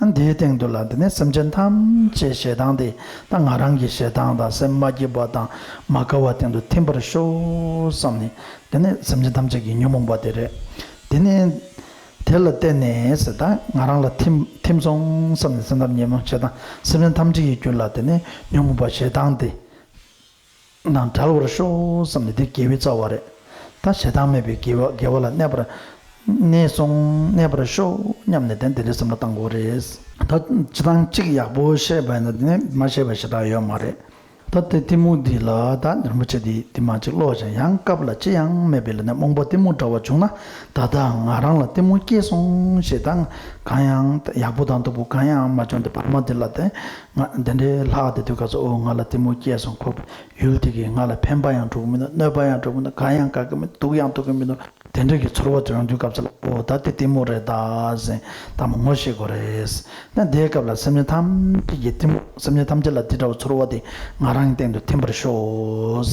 ཨ་འདིའི་སྟེང་དུ་ལ་འདི་ནས་སེམས་ཅན་ཐམས་ཅད་ཞེ་སྡང་དེ་ད་ང་རང་གི་ཞེ་སྡང་དང་སེམས་མ་སྐྱིད་པ་དང་མ་དགའ་བ་སྟེང་དུ་ཐིམ་པར་ཤོག་བསམ་ནས། དེ་ནས་སེམས་ཅན་ཐམས་ཅད་ཀྱི་ཉོན་མོངས་པ་དེ་རེད། དེ་ནས་དེ་ལ་བརྟེན་ནས་ཟེར་ད་ང་རང་ལ་ཐིམ་ཐིམ་སོང་བསམ་ནས་སེམས་ཐམས་ཉོན་མོངས་ཞེ་སྡང་སེམས་ཅན་ཐམས་ཅད་ཀྱི་རྒྱུད་ལ་དེ་ནས་ཉོན་མོངས་པ་ཞེ་སྡང་དེ་དང་བྲལ་བར་ཤོག་བསམ་ནས་དེ་དགེ་བའི་རྩ་བ་རེད། ད་ཞེ་སྡང་མེད་པའི་དགེ་བ་དགེ་བ་ལ་གནས་པར་གནས་སོང་གནས་པར་ཤོག་སྙམ་ནས་དེ་འདི་འདྲའི་བསམ་བློ་བཏང་དགོས་རེད། ད་སྤྱི་བཏང་གཅིག་ཡག་པོ་བཤད་པ་ཡིན་ན་དེ་ནས་མ་བཤད་པ་ཞེ་དྲག་ཡོད་མ་རེད། ད་དེ་གཏི་མུག་འདི་ལ་ད་རིན་པོ་ཆེ་འདི་འདི་མ་གཅིག་ཀློག་ཅིང་ཡང་སྐབས་ལ་ཅི་ཡང་མེད་པའི་ལ་ནས་རྨོངས་པ་གཏི་མུག་འདྲ་བ་བྱུང་ན་ད་ལྟ་ང་རང་ལ་གཏི་མུག་སྐྱེས་སོང་ཞེས་ད་གང་ཡང་ཡག་པོ་དང་སྡུག་པོ་གང་ཡང་མ་བྱུང་སྟེ་བར་མ་འདི་ལ་དེ་ང་འདི་འདྲའི་ལྷག་དེ་དུས་སྐབས་སུ་ཨོ་ང་ལ་གཏི་མུག་སྐྱེས་སོང་ཁོ་ཡུལ་དེ་གིས་ང་ལ་ཕན་པ་ཡང་སྒྲུབ་ཀྱི་མི་འདུག་གནོད་པ་ཡང་སྒྲུབ་ཀྱི་མི་འདུག་གང་ཡང་དགའ་གི་མི་འདུག་སྡུག་ཡང་སྡུག་གི་མི་འདུག་དེ་འདྲ་གི་ཚོར་བ་དེ་ཡོང་དུས་སྐབས་སུ་ལ་ཨོ་ད་དེ་གཏི་མུག་རེད་ད་ཟེར་ད་མོ་ངོ་ཤེས་དགོས་རེད། ད་དེའི་སྐབས་ལ་སེམས་ཅན་ཐམས་ཅད་ཀྱི་གཏི་མུག་སེམས་ཅན་ཐམས་ཅད་ལ་དེ་འདྲ་བ་ཚོར་བ་དེ་ང་རང་གི་སྟེང་དུ་ཐིམ་པར་ཤོག་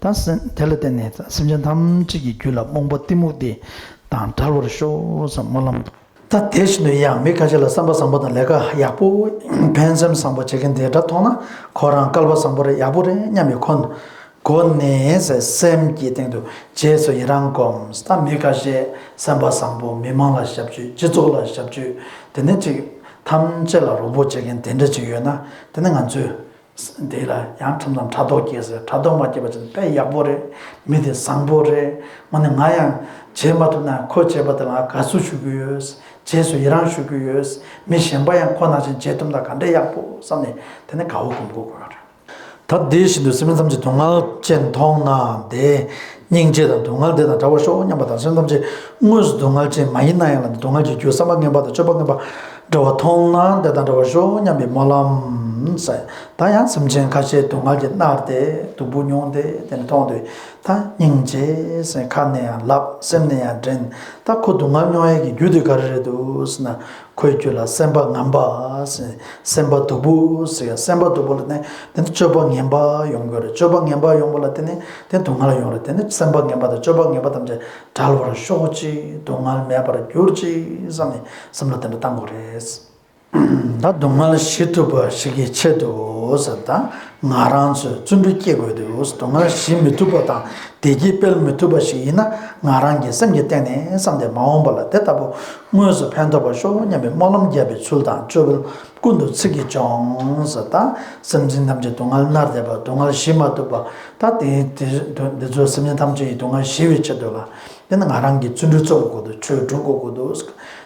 ད་སེམས་དེ་ལ་བརྟེན་ནས་སེམས་ཅན་ཐམས་ཅད་ཀྱི་རྒྱུད་ལ་རྨོངས་པ་གཏི་མུག་དེ་དང་བྲལ་བར་ཤོག་བསམ་སྨོན་ལམ། ད་དེ་བཞིན་དུ་ཡང་མི་ཁ་ཤས་ལ་བསམ་པ་བཟང་པོ་དང་ལས་ཀ་ཡག་པོ་ཕན་སེམས་བཟང་པོ་བྱེད་མཁན་དེ་འདྲ་མཐོང་ན་ཁོ་རང་སྐལ་བ་བཟང་པོ་རེད་ཡག་པོ་རེད་སྙམ་པའི་ཁོ་སྒོ་ནས་སེམས་ཀྱི་སྟེང་དུ་རྗེས་སུ་ཡི་རང་སྒོམ། ད་མི་ཁ་ཤས་སེམས་པ་བཟང་པོ་མི་མང་ལ་ཞབས་ཕྱི་སྤྱི་ཚོགས་ལ་ཞབས་ཕྱི་དེ་ནས་ཅིག་ཐམས་ཅད་ལ་རོགས་པ་བྱེད་མཁན་དེ་འདྲ་ཅིག་ཡོད་ན་དེ་ནི་ང་ཚོས་དེ་ལ་ཡང་ཁྲིམས་དང་ཕྲག་དོག་སྐྱེས་ཟེར་ཕྲག་དོག་མ་སྐྱེས་པ་ཅིག་དཔེ་ཡག་པོ་རེད། མི་དེ་བཟང་པོ་རེད། དངོས་གནས་ང་ཡང་བྱེད་མ་ཐུབ་ན་ཁོས་བྱས་པ་དེ་ལ་ང་དགའ་བསུ་ཞུ་གི་ཡོད། རྗེས་སུ་ཡི་རང་ཞུ་གི་ཡོད། མི་གཞན་པ་ཡང་ཁོ་ནང་བཞིན་བྱེད་ཐུབ་ན་ག་འདྲ་ཡག་པོ་བསམ་ནས་དེ་ནི་དགའ་བོ་སྒོམ་དགོས་དགོས་པ་རེད། ད་དེ་བཞིན་དུ་སེམས་ཅན་ཐམས་ཅད་སྡུག་བསྔལ་ཅན་མཐོང་ན་དེ་སྙིང་རྗེ་དང་སྡུག་བསྔལ་དེ་དང་བྲལ་བར་ཤོག་སྙམ་པ་དང་སེམས་ཅན་ཐམས་ཅད་དངོས་སུ་སྡུག་བསྔལ་ཅན་མ་ཡིན་ན་ཡང་ལ་ནི་སྡུག་བསྔལ་གྱི་རྒྱུ་བསམ་པ་ངན་པ་དང་སྤྱོད་པ་ངན་པ་འདྲ་བ་མཐོང་ན་དེ་དང་བྲལ་བར་ཤོག་སྙམ་པའི་སྨོན་ལམ་ཟེར། ད་ཡང་སེམས་ཅན་ཁ་ཤས་སྡུག་བསྔལ་གྱིས་མནར་ཏེ་སྡུག་པོ་མྱོང་སྟེ་དེ་ནི་མཐོང་དུས་ད་སྙིང་རྗེ་ཟེར། ཁ་ནས་ཡང་ལབ་སེམས་ནས་ཡང་དྲན། ད་ཁོ་སྡུག་བསྔལ་མྱོང་ཡས་ཀྱི་རྒྱུ་དེ་ག་རེ་རེད་འདུག་ཟེར་ན། ཁོའི་རྒྱུད་ལ་སེམས་པ་ངན་པ་ཟེར། སེམས་པ་སྡུག་པོ་ཟེར། སེམས་པ་སྡུག་པོ་ལ་ནི་དེ་ནི་སྤྱོད་པ་ངན་པ་ཡོང་གི་རེད། སྤྱོད་པ་ངན་པ་ཡོང་བ་ལ་དེ་ནི་དེ་སྡུག་བསྔལ་ཡོང་རེད། དེ་ནི་སེམས་པ་ངན་པ་དང་སྤྱོད་པ་ངན་པ་ཐམས་ཅད་བྲལ་བར་ཤོག་ཅིག་སྡུག་བསྔལ་མེད་པར་གྱུར་ཅིག་བསམ་ནས་བསམ་བློ་དེ་འདྲ་བཏང་དགོས་རེད། ད་སྡུག་བསྔལ་ཞི་ཐུབ་པ་ཞིག་གི་ཆེད་དུ་ཟེར། ད་ང་རང་ཚོས་བརྩོན་འགྲུས་བསྐྱེད་དགོས་འདུག་སྡུག་བསྔལ་ཞི་མི་ཐུབ་པ་དང་བདེ་སྐྱིད་སྤེལ་མི་ཐུབ་པ་ཞིག་ཡིན་ན་ང་རང་གི་སེམས་ཀྱི་སྟེང་ནས་བསམ་སྟེ་མ་འོངས་པ་ལ་དེ་ལྟ་བུ་དངོས་སུ་ཕན་ཐོགས་པར་ཤོག་སྙམ་པའི་སྨོན་ལམ་བརྒྱབ་པའི་ཚུལ་དང་སྤྱོད་པ་ཀུན་ཏུ་ཚིག་གིས་སྦྱོང་ཟེར། ད་སེམས་ཅན་ཐམས་ཅད་སྡུག་བསྔལ་མནར་བསྡད་པ་སྡུག་བསྔལ་ཞི་མ་ཐུབ་པ་ད་དེ་དེ་འདི་ཚོ་སེམས་ཅན་ཐམས་ཅད་ཀྱི་སྡུག་བསྔལ་ཞི་བའི་ཆེད་དུ་ལ་དེ་ནི་ང་རང་གིས་བརྩོན་འགྲུས་རྩོམ་དགོས་འདུག་ཆོས་སྒྲུབ་དགོས་འདུག་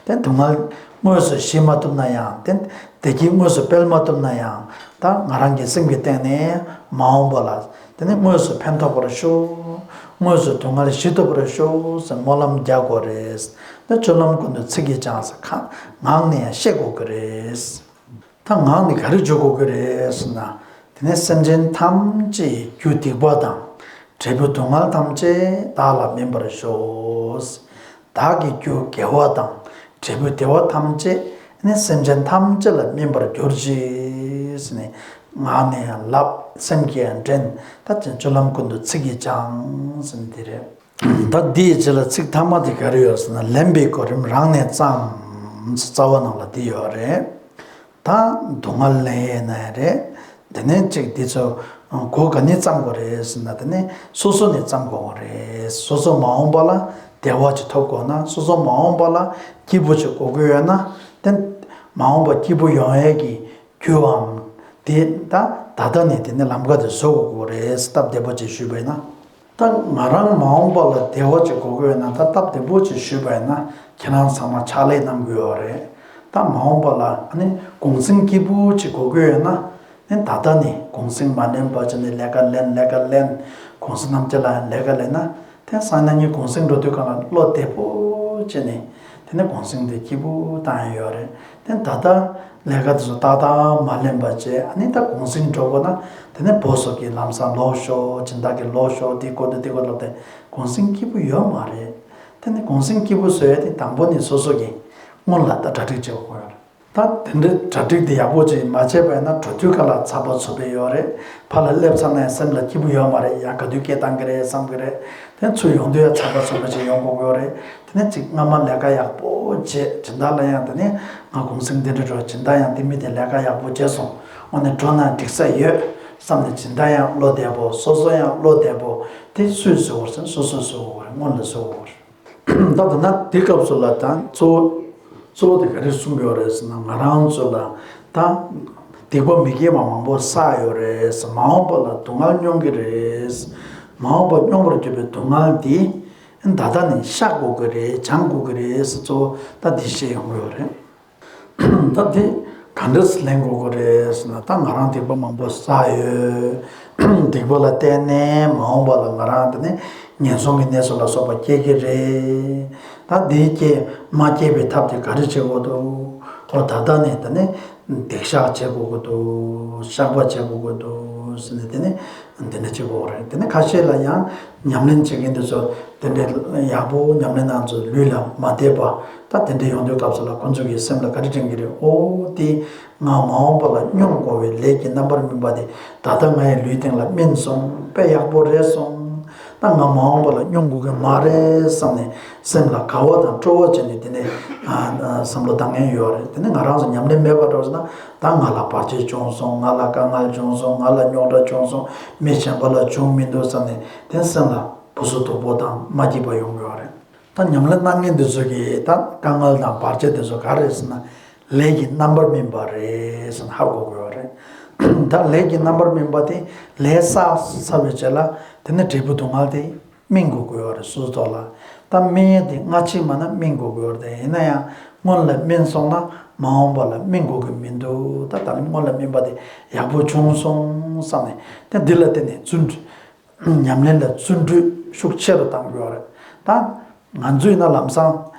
དེ་སྡུག་བསྔལ་དངོས་སུ་ཞི་མ་ཐུབ་ན་ཡང་དེ་བདེ་སྐྱིད་དངོས་སུ་སྤེལ་མ་ཐུབ་ན་ཡང་ད་ང་རང་གི་སེམས་ཀྱི་སྟེང་ནས་མ་འོངས་པ་ལ་དེ་ནི་དངོས་སུ་ཕན་ཐོགས་པར་ཤོག་དངོས་སུ་སྡུག་བསྔལ་ཞི་ཐུབ་པར་ཤོག་ཟེར་སྨོན་ལམ་རྒྱག་དགོས་རེད། དེ་སྤྱོད་ལམ་ཀུན་ཏུ་ཚིག་གིས་སྦྱང་ཟེར་ཁ་ངག་ནས་ཡང་བཤད་དགོས་ཀྱི་རེད། ད་ངག་ནས་ག་རེ་བརྗོད་དགོས་ཀྱི་རེད་ཟེར་ན། དེ་ནས་སེམས་ཅན་ཐམས་ཅད་རྒྱུ་སྡིག་པ་དང་། འབྲས་བུ་སྡུག་བསྔལ་ཐམས་ཅད་བདག་ལ་སྨིན་པར་ཤོག་བདག་གི་རྒྱུ་དགེ་བ་དང་། འབྲས་བུ་བདེ་བ་ཐམས་ཅད་ནི་སེམས་ཅན་ཐམས་ཅད་ལ་སྨིན་པར་གྱུར་ཅིག་ཟེར་ནས་ངག་ནས་ཡང་ལབ་སེམས་ཀྱིས་ཡང་དྲན། ད་ཅིང་སྤྱོད་ལམ་ཀུན་ཏུ་ཚིག་གིས་སྦྱང་ཟེར་ནས་དེ་རེད། ད་འདིའི་རྗེས་ལ་ཚིག་ཐ་མ་དེ་ག་རེ་ཡོད་ཟེར་ན་ལེན་པའི་གོ་རིམ་རང་ནས་བརྩམས། རྩ་བ་ནང་ལ་འདི་ཡོད་རེད། ད་སྡུག་བསྔལ་ལེན་ཡས་ན་ཡང་རེད། དེ་ནས་ཅིག་འདི་ཚོ་གོ་ག་ནས་བརྩམ་དགོས་རེད་ཟེར་ན་དེ་ནས་སོ་སོ་ནས་བརྩམ་དགོས་རེད། སོ་སོ་མ་འོངས་པ་ལ་བདེ་བ་ཅིག་ཐོབ་དགོས་ན་སོ་སོ་མ་འོངས་པ་ལ་སྐྱིད་པོ་ཅིག་དགོས་ཀྱི་ཡོད་ན་དེ་མ་འོངས་པ་སྐྱིད་པོ་ཡོང་ཡས་ཀྱི་རྒྱུའམ། དེ་ད་ད་ལྟ་ནས་དེ་ནས་ལམ་ཁ་དེ་བཟོ་དགོས་རེད་སྟབས་བདེ་པོ་ཅིག་ཞུས་པ་ཡིན་ན། ད་ང་རང་མ་འོངས་པ་ལ་བདེ་བ་ཅིག་དགོས་ཀྱི་ཡོད་ན་ད་སྟབས་བདེ་པོ་ཅིག་ཞུས་པ་ཡིན་ན་ཁྱེད་རང་ཚང་མ་ཕྱག་ལས་གནང་དགོས་ཡོད་རེད། ད་མ་འོངས་པ་ལ་ཨ་ནི་གུང་སེང་སྐྱིད་པོ་ཅིག་དགོས་ཀྱི་ཡོད་ན་ཨ་ནི་ད་ལྟ་ནས་གུང་སེང་མ་ལེན་པ་བྱས་ནས་ལས་ཀ་ལེན་ལས་ཀ་ལེན་གུང་སེང་ནམ་རྒྱུན་ལ་ལས་ཀ་ལེན་ན། དེ་སང་ཉིན་གུང་སེང་འགྲོ་དུས་སྒང་ལ་བློ་བདེ་པོ་བྱས་ནས་དེ་ནས་གུང་སེང་དེ་སྐྱིད་པོ་བཏང་ཡ་ཡོད་རེད། དེ་ད་ལྟ་ལས་ཀ་དེ་ཚོ་ཏག་ཏག་མ་ལེན་པ་བྱས། ཨ་ནི་ད་གུང་སེང་འགྲོ་དགོས་ན་དེ་ནས་བུ་སོགས་ཀྱིས་ལམ་སང་ལོག་ཤོག་སྦྱིན་བདག་གིས་ལོག་ཤོག་འདི་དགོས་འདུག་འདི་དགོས་ལབ་སྟེ་གུང་སེང་སྐྱིད་པོ་ཡོད་མ་རེད། དེ་ནས་གུང་སེང་སྐྱིད་པོ་བཟོ་ཡ་དེ་དང་པོ་ནས་སོ་སོ་གིས་སྔོན་ལ་ད་གྲ་སྒྲིག་བྱེད་དགོས་ཡོད་རེད། ད་དེ་འདྲའི་གྲ་སྒྲིག་དེ་ཡག་པོ་ཅིག་མ་བྱས་པ་ཡིན་ན་འགྲོ་དུས་སྒང་ལ་ཚ་བ་ཚ་བ་ཡོད་རེད། ཕར་ལ་སླེབས་ཚར་ན་ཡང་སེམས་ལ་སྐྱིད་པོ་ཡོད་མ་རེད། ཡང་ག་དུས་སྐད་བཏང་གི་རེད་བསམ་གི་རེད། དེ་ཚུར་ཡོང་དུས་ཡང་ཚ་བ་ཚ་བ་ཅིག་ཡོང་དགོས་ཀྱི་ཡོད་རེད། དེ་ནས་ཅིག་སྔ་མ་ལས་ཀ་ཡག་པོ་བྱས། སྦྱིན་བདག་ལ་ཡང་དེ་ནས་ང་གུང་སེང་འདི་འདྲ་འགྲོ། སྦྱིན་བདག་ཡང་འདི་མི་དེ་ལས་ཀ་ཡག་པོ་བྱས་སོང་། དངོས་གནས་འགྲོ་ན་འགྲིག་ས་ཡོད་བསམ་ནས་སྦྱིན་བདག་ཡང་བློ་བདེ་པོ། སོ་སོ་ཡང་བློ་བདེ་པོ། དེ་སུས་བཟོ་དགོས་ཟེར་ན་སོ་སོས་བཟོ་དགོས་རེད། སྔོན་ལ་བཟོ་དགོས་རེད། ད་ད་ན་དེ་སྐབས་སུ་ལ་ད་གཙོ་བོ་གཙོ་བོ་དེ་ག་རེ་གསུངས་ཡོད་རེད་ཟེར་ན། ང་རང་ཚོ་ལ་ད་སྡིག་པ་མི་དགེ་བ་མང་པོ་བསགས་ཡོད་རེད། མ་འོངས་པ་ལ་སྡུག་བསྔལ་མྱོང་གི་རེད། མ་འོངས་པ་མྱོང་བར་གྱུར་པའི་སྡུག་བསྔལ་འདི་ད་ལྟ་ནས་བཤགས་དགོས་ཀྱི་རེད། སྦྱང་དགོས་ཀྱི་རེད་ཟེར། གཙོ་བོ་ད་འདི་བཤད་ཡོང་གི་ཡོད་རེད། ད་འདི་ག་འདྲས་ལེན་དགོས་ཀྱི་རེད་ཟེར་ན། ད་ང་རང་སྡིག་པ་མང་པོ་བསགས་ཡོད། སྡིག་པ་ལ་བརྟེན་ནས་མ་འོངས་པ་ལ་ང་རང་དེ་ནས་ངན་སོང་གི་གནས་སུ་ལ་སོགས་པ་སྐྱེ་གི་རེད། ད་འདི་སྐྱེ་མ་སྐྱེ་བའི་ཐབས་དེ་ག་རེ་བྱེད་དགོས་འདུག་འོ་ད་ལྟ་ནས་དེ་ནས་སྡིག་བཤགས་བྱེད་དགོས་ཀྱི་འདུག་བཤགས་པ་བྱེད་དགོས་ཀྱི་འདུག་ཟེར་ནས་དེ་ནས་འདི་འདྲ་བྱེད་དགོས་རེད། དེ་ནས་ཁ་ཤས་ལ་ཡང་ཉམས་ལེན་བྱེད་མཁན་དེ་ཚོ་དེ་འདྲའི་ཡག་པོ་ཉམས་ལེན་གནང་ཚོ་ལུས་ལ་མ་བསྡད་པ། ད་དེ་འདྲ་ཡོང་དུས་སྐབས་སུ་ལ་ཁོ་ཚོ་གི་སེམས་ལ་ག་རེ་དྲན་གྱི་རེད། ཨོ་དེ་ང་མ་འོངས་པ་ལ་སྙོམས་དགོས་པའི་ལས་ཀྱི་རྣམ་པར་སྨིན་པ་དེ་ད་ལྟ་ང་ཡི་ལུས་སྟེང་ལ་སྨིན་སོང་། དཔེ་ཡག་པོ་རེད་སོང་། ད་ང་མ་འོངས་པ་ལ་སྙོམས་དགོས་ཀྱི་མ་རེད་བསམ་ནས་སེམས་ལ་དགའ་བ་དང་སྤྲོ་བ་བྱས་ནས་དེ་ནས་ཨ་ཨ་བསམ་བློ་བཏང་མཁན་ཡོད་རེད། དེ་ནས་ང་རང་ཚོ་ཉམས་ལེན་མེད་པ་འགྲོ་ཟེར་ན། ད་ང་ལ་བར་ཆད་བྱུང་སོང་། ང་ལ་དཀའ་ངལ་བྱུང་སོང་། ང་ལ་རྙོག་དྲ་བྱུང་སོང་། མི་གཞན་པ་ལ་བྱུང་མི་འདུག་བསམ་ནས་དེ་སེམས་ལ་སྦུ་སུ་སྡུག་པོ་དང་མ་སྐྱིད་པ་ཡོང་གི་ཡོད་རེད། ད་ཉམས་ལེན་གནང་མཁན་འདི་ཚོ་གིས་ད་དཀའ་ངལ་དང་བར་ཆད་འདི་ཚོ་ག་རེ་རེད་ཟེར་ན། ལས་ཀྱི་རྣམ་པར་སྨིན་པ་རེད་ཟེར་ན་ཧ་གོ་དགོས་ཡོད་རེད། ད་ལས་ཀྱི་རྣམ་པར་སྨིན་པ་དེ་ལས་བསགས་ཚར་བའི་རྗེས་ལ་དེ་ནས་འབྲས་བུ་སྡུག་བསྔལ་དེ་སྨིན་དགོས་ཀྱི་ཡོད་རེད། སོ་སོ་ཐོག་ལ་ད་སྨིན་ཡས་དེ་སྔ་ཕྱི་མ་ན་སྨིན་དགོས་ཀྱི་ཡོད་རེད། ཡིན་ན་ཡང་སྔོན་ལ་སྨིན་སོང་ན་མ་འོངས་པ་ལ་སྨིན་དགོས་ཀྱི་མི་འདུག་ད་ད་ནི་སྔོན་ལ་སྨིན་པ་དེ་ཡག་པོ་བྱུང་སོང་བསམ་ནས་དེ་འདི་ལ་བརྟེན་ནས་བརྩོན་འགྲུས། ཉམས་ལེན་ལ་བརྩོན་འགྲུས་ཤུགས་ཆེ་རུ་བཏང་དགོས་རེད། ད་ང་ཚོ་ཡིན་ན་ལམ་སང་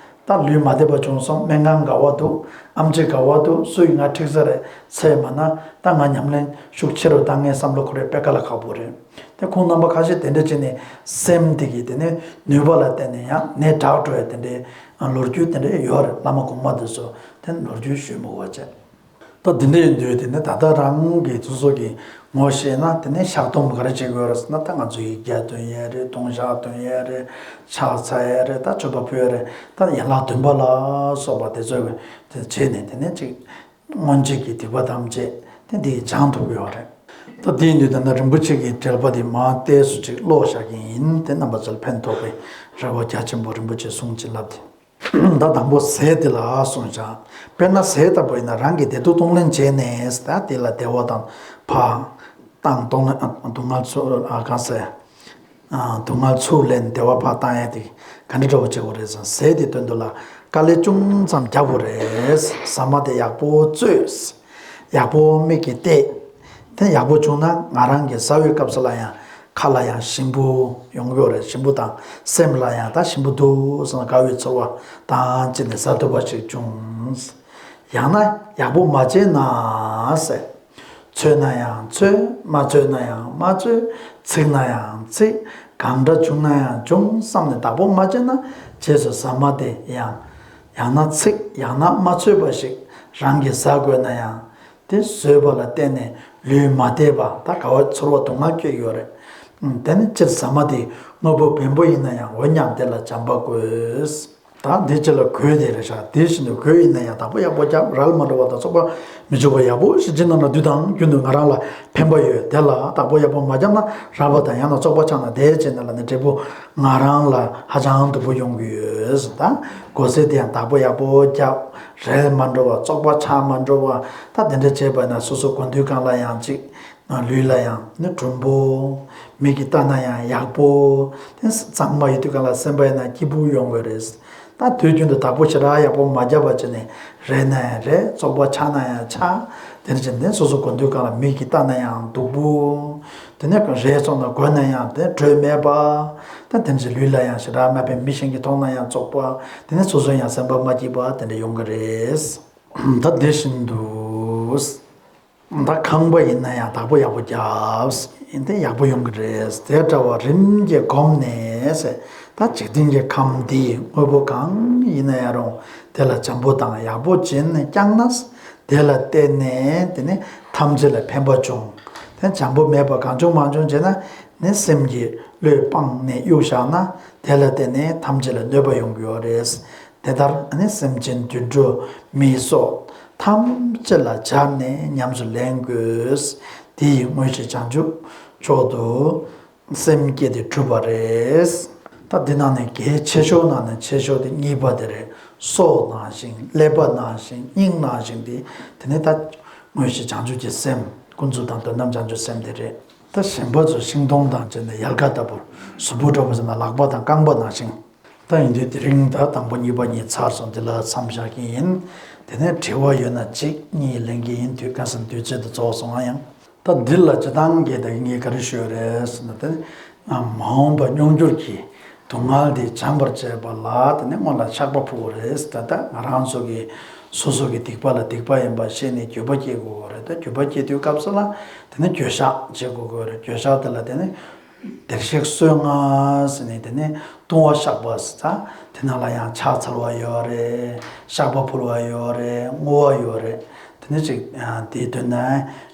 ད་ལུས་མ་བདེ་བ་བྱུང་སོང་། སྨན་ཁང་དགའ་བ་འདུག་ཨེམ་ཆི་དགའ་བ་འདུག་སུ་ཡིས་ང་ཁྲིད་ས་རེད་ཟེར་མ་ན། ད་ང་ཉམས་ལེན་ཤུགས་ཆེ་རུ་བཏང་མཁན་བསམ་བློ་འཁོར་ཡ་དཔེ་དཀའ་ལས་ཁག་པོ་རེད། དེ་ཁོང་རྣམ་པ་ཁ་ཤས་དེ་འདྲ་བྱས་ནས་སེམས་དེ་གི་དེ་ནས་ནུས་པ་ལ་བརྟེན་ནས་ཡང་ནད་དྲག་འགྲོ་ཡ་དེ་འདྲའི་ལོ་རྒྱུས་དེ་འདྲ་ཡོད་རེད། བླ་མ་གོང་མ་དེ་ཚོ་དེ་ལོ་རྒྱུས་ཞུས་མི་དགོས་པ་བྱས། ད་དེ་འདྲ་ཡིན་དུས་དེ་ནས་ད་ལྟ་རང་གི་སོ་སོ་གི་ངོ་ཤེས་ན་དེ་ནས་བཤགས་སྡོམ་ག་རེ་བྱེད་དགོས་རེད་ཟེར་ན། ད་ང་ཚོ་ཡིག་བརྒྱ་འདོན་ཡས་རེད། ལྟུང་བཤགས་འདོན་ཡས་རེད། ཕྱག་འཚལ་ཡས་རེད། ད་མཆོད་པ་ཕུལ་ཡས་རེད། ད་ཡན་ལག་བདུན་པ་ལ་སོགས་པ་དེ་ཚོ་དེ་བྱས་ནས་དེ་ནས་ཅིག་སྔོན་ཆད་ཀྱི་སྡིག་པ་ཐམས་ཅད་དེ་འདི་སྦྱང་ཐུབ་ཀྱི་ཡོད་རེད། ད་དེ་ཡིན་དུས་ད་ལྟ་རིན་པོ་ཆེ་གི་འགྲེལ་པ་དེ་མར་ཏོག་ཙམ་ཅིག་ཀློག་བཞག་གི་ཡིན། དེ་རྣམ་པ་ཚོར་ཕན་ཐོགས་པའི་རེ་བ་རྒྱ་ཆེན་པོ། རིན་པོ་ཆེ་གསུང་བྱིན་རླབས་དེ། ད་དང་པོ་ཟས་དེ་ལ་གསུངས་བཞག་དཔེར་ན་ཟས་ལྟ་བུ་ཡིན་ན་རང་གི་བདེ་སྡུག་གཏོང་ལེན་བྱས་ནས། ད་དེ་ལ་བདེ་བ་དང་ཕར་བཏང་། གཏོང་ལེན་སྡུག་བསྔལ་ཚུར་ཨ་གང་ཟེར། སྡུག་བསྔལ་ཚུར་ལེན། བདེ་བ་ཕར་བཏང་ཡས་དེ་ག་འདྲ་འདྲ་བོ་བྱེད་དགོས་རེད་ཟེར་ན། ཟས་དེ་དོན་དུ་ལ་དཀའ་ལས་ཅུང་ཙམ་རྒྱག་དགོས་རེད། ཟ་མ་དེ་ཡག་པོ་བཙོས། ཡག་པོ་མིག་གིས་བལྟས། དེ་ཡག་པོ་བྱུང་ན་ང་རང་གི་ཟ་བའི་སྐབས་སུ་ལ་ཡང་ཁ་ལ་ཡང་ཞིམ་པོ་ཡོང་གི་ཡོད་རེད། ཞིམ་པོ་དང་སེམས་ལ་ཡང་ད་ཞིམ་པོ་འདུག་བསམ་དགའ་བའི་ཚོར་བ་དང་བཅས་ནས་ཟ་ཐུབ་པ་ཞིག་བྱུང་། ཡང་ན་ཡག་པོ་མ་བྱས་ན་ཟེར། འཚོས་ན་ཡང་འཚོས། མ་འཚོས་ན་ཡང་མ་འཚོས། ཚིག་ན་ཡང་ཚིག་གང་འདྲ་བྱུང་ན་ཡང་བྱུང་བསམ་ནས་བདག་པོ་མ་བྱས་ན། རྗེས་སུ་ཟ་མ་དེ་ཡང་ཡང་ན་ཚིག་ཡང་ན་མ་འཚོས་པ་ཞིག་རང་གིས་ཟ་དགོས་ན་ཡང་། དེ་བཟོས་པ་ལ་བརྟེན་ནས་ལུས་མ་བདེ་བ་དང་དགའ་བ་ཚོར་བ་སྡུག་བསྔལ་སྐྱེ་གི་ཡོད་རེད། དེ་ནི་སྤྱིར་ཟ་མ་དེ་དངོས་པོ་བེམ་པོ་ཡིན་ན་ཡང་འོ་སྙམ་དེ་ལ་བྱམས་པ་དགོས། ད་འདི་སྤྱི་ལ་གོས་དེ་རེད་ཤག་དེ་བཞིན་དུ་གོས་ཡིན་ན་ཡང་བདག་པོ་ཡག་པོ་རྒྱབ། རལ་མ་འགྲོ་བ་དང་བཙོག་པ་མི་འཇུག་པ་ཡག་པོ་ཞིག་སྦྱིན་བཏང་ན་དུས་དང་རྒྱུན་དུ་ང་རང་ལ་ཕན་པ་ཡོད། དེ་ལ་བདག་པོ་ཡག་པོ་མ་བརྒྱབ་ན་རལ་པ་དང་ཡང་ན་བཙོག་པ་ཆགས་ན་བསྡད་བྱས་ནས་ལ་ནི་འབྲས་བུ་ང་རང་ལ་ཧ་ཅང་སྡུག་པོ་ཡོང་གི་ཡོད། ད་གོས་ཟས་དེ་ཡང་བདག་པོ་ཡག་པོ་རྒྱབ། རལ་མ་འགྲོ་བ། བཙོག་པ་ཆགས་མ་འགྲོ་བ། ད་དེ་འདྲ་བྱས་པ་ན་སོ་སོ་དགོས་དུས་སྒང་ལ་ཡང་ཅིག་ལུས་ལ་ཡང་ནི་གྲུང་པོ། མིག་གིས་ལྟ་ན་ཡང་ཡག་པོ། དེ་གཙང་མ་ཡོད་དུས་སྒང་ལ་སེམས་པ་ཡིན་ན་སྐྱིད་པོ་ཡོང་གི་རེད། ད་དུས་རྒྱུན་དུ་བདག་པོ་ཞེ་དྲག་ཡག་པོ་མ་བརྒྱབ་པ་བྱས་ནས་རལ་ན་ཡང་རལ། བཙོག་པ་ཆགས་ན་ཡང་ཆགས། དེ་འདྲ་བྱས་ནས་སོ་སོ་དགོས་དུས་སྒང་ལ་མིག་གིས་ལྟ་ན་ཡང་སྡུག་པོ། དེ་ནས་རས་བཙོངས་ན་གོས་ན་ཡང་དེ་དྲོད་མེད་པ། ད་དེ་འདྲ་ལུས་ལ་ཡང་ཞེ་དྲག་མེད་པའི་མི་གཞན་གྱིས་མཐོང་ན་ཡང་བཙོག་པ། དེ་ནས་སོ་སོ་ཡང་སེམས་པ་མ་སྐྱིད་པ་དེ་འདྲ་ཡོང་གི་རེད། ད་དེ་བཞིན་དུ། ད་ཁང་པ་ཡིན་ན་ཡང་བདག་པོ་ཡག་པོ་རྒྱབ། ཡིན་དེ་ཡག་པོ་ཡོང་གི་རེད། དེ་འདྲ་བ་རིམ་གྱིས་བསྒོམས་ནས། ད་འཇིག་རྟེན་གྱི་ཁམས་འདི་དངོས་པོ་གང་ཡིན་ན་ཡང་རུང་དེ་ལ་བྱམས་པོ་དང་ཡག་པོ་བྱས་ནས་བསྐྱངས་ན། དེ་ལ་བརྟེན་ནས་དེ་ནི་ཐམས་ཅད་ལ་ཕན་པ་འབྱུང་། དེ་བྱམས་པོ་མེད་པ་གང་བྱུང་མང་བྱུང་བྱས་ན་ནི་སེམས་ཀྱི་བློས་སྤངས་ནས་གཡུག་བཞག་ན་དེ་ལ་བརྟེན་ནས་ཐམས་ཅད་ལ་གནོད་པ་ཡོང་གི་ཡོད་རེད། དེ་ལྟར་ནི་སེམས་ཅན་དུད་འགྲོ་མི་སོགས་ཐམས་ཅད་ལ་སྦྱར་ནས་ཉམས་སུ་ལེན་དགོས། དེ་ཡི་དངོས་གཞི་བྱང་ཆུབ་མཆོག་ཏུ་སེམས་བསྐྱེད་དེ་གྲུབ་པ་རེད། ད་འདི་ནང་ནས་གལ་ཆེ་ཤོས་ནང་ནས་ཆེ་ཤོས་དེ་གཉིས་པ་དེ་རེད། སྲོག་ནང་བཞིན་ཀླད་པ་ནང་བཞིན་སྙིང་ནང་བཞིན་དེ། དེ་ནས་ད་དངོས་གཞི་བྱང་ཆུབ་ཀྱི་སེམས་ཀུན་རྫོབ་དང་དོན་དམ་བྱང་ཆུབ་སེམས་དེ་རེད། ད་གཞན་པ་ཚོ་ཤིང་སྡོང་དང་བཅས་ནས་ཡལ་ག་ལྟ་བུར་གཟུགས་པོ་འདྲ་བོ་ཟེར་ན་ལག་པ་དང་རྐང་པ་ནང་བཞིན། ད་ཡིན་དུས་དེ་རིང་ད་དང་པོ་གཉིས་པ་གཉིས་ཚར་སོང་། དེ་ལ་མཚམས་བཞག་གི་ཡིན། དེ་ནས་དྲི་བ་ཡོད་ན་གཅིག་གཉིས་ལེན་གི་ཡིན། དུས་གང་ཟིན་དུས་ཚོད་དུ་རྫོགས་སོང་ང་ཡང་། ད་འདི་ལ་སྤྱི་བཏང་གི་ད་ངས་ག་རེ་ཞུ་ཡོད་རེད་ཟེར་ན། དེ་ནི་མ་འོངས་པ་མྱོང་འགྱུར་གྱི་སྡུག་བསྔལ་འདི་སྦྱང་བར་བྱེད་པ་ལ་དེ་ནི་སྔོན་ལ་ཆགས་པ་ཕོག་དགོས་རེད། ད་ལྟ་ང་རང་ཚོ་གི་སོ་སོ་གི་སྡིག་པ་ལ་སྡིག་པ་ཡིན་པ་ཤེས་ནས་འགྱོད་པ་སྐྱེ་དགོས་རེད། ད་འགྱོད་པ་སྐྱེ་དུས་སྐབས་སུ་ལ་དེ་ནི་འགྱོད་བཤགས་བྱེད་དགོས་དགོས་རེད། འགྱོད་བཤགས་དེ་ལ་དེ་ནི་བདེར་གཤེགས་བསོད་ནམས་ཟེར་ནས་དེ་ནི་ལྟུང་བ་བཤགས་པ་ཟེར། ད་དེ་ནང་ལ་ཡང་ཕྱག་འཚལ་བ་ཡོད་རེད། བཤགས་པ་ཕུལ་བ་ཡོད་རེད། བསྔོ་བ་ཡོད་རེད། དེ་ནི་ཅིག་དེའི་དོན་ན་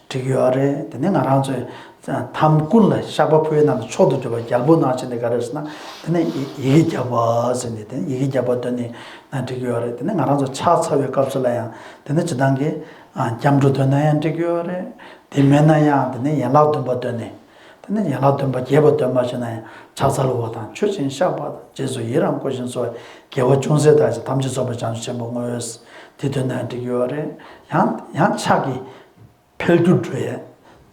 འགྲིག་ཡོད་རེད། དེ་ནི་ང་རང་ཚོའི་ཐམ་ཀུན་ལ་བཤགས་པ་ཕུལ་བའི་ནང་དུ་མཆོག་ཏུ་གྱུར་པ་རྒྱལ་པོ་ནང་བཞིན་དེ་ག་རེ་ཟེར་ན། དེ་ནི་ཡི་ཡི་གེ་བརྒྱ་པ་ཟེར་ནས་དེ་ནི་ཡི་གེ་བརྒྱ་པ་འདོན་ནས་ན་འགྲིག་ཡོད་རེད། དེ་ནི་ང་རང་ཚོ་ཕྱག་འཚལ་བའི་སྐབས་སུ་ལ་ཡང་དེ་ནི་སྤྱི་བཏང་གི་སྐྱབས་འགྲོ་འདོན་ན་ཡང་འགྲིག་ཡོད་རེད། དེ་མེད་ན་ཡང་དེ་ནི་ཡན་ལག་བདུན་པ་འདོན་ནས། དེ་ནས་ཡན་ལག་བདུན་པ་རྒྱས་པར་འདོན་པ་ཞིག་ན་ཡང་ཕྱག་འཚལ་ལོ་དང་མཆོད་ཅིང་བཤགས་པ་དང་། རྗེས་སུ་ཡི་རང་བསྐུལ་ཞིང་གསོལ་བ། དགེ་བ་ཅུང་ཟད་དག་ཅིང་ཐམས་ཅད་རྫོགས་པའི་བྱང་ཆུབ་ཆེན་པོར་བསྔོས། དེ་འདོན་ན་འགྲིག་ཡོད་རེད། ཡང་ཡང་ཕྱག་གི་འཕེལ་འགྱུར་འགྲོ་ཡས།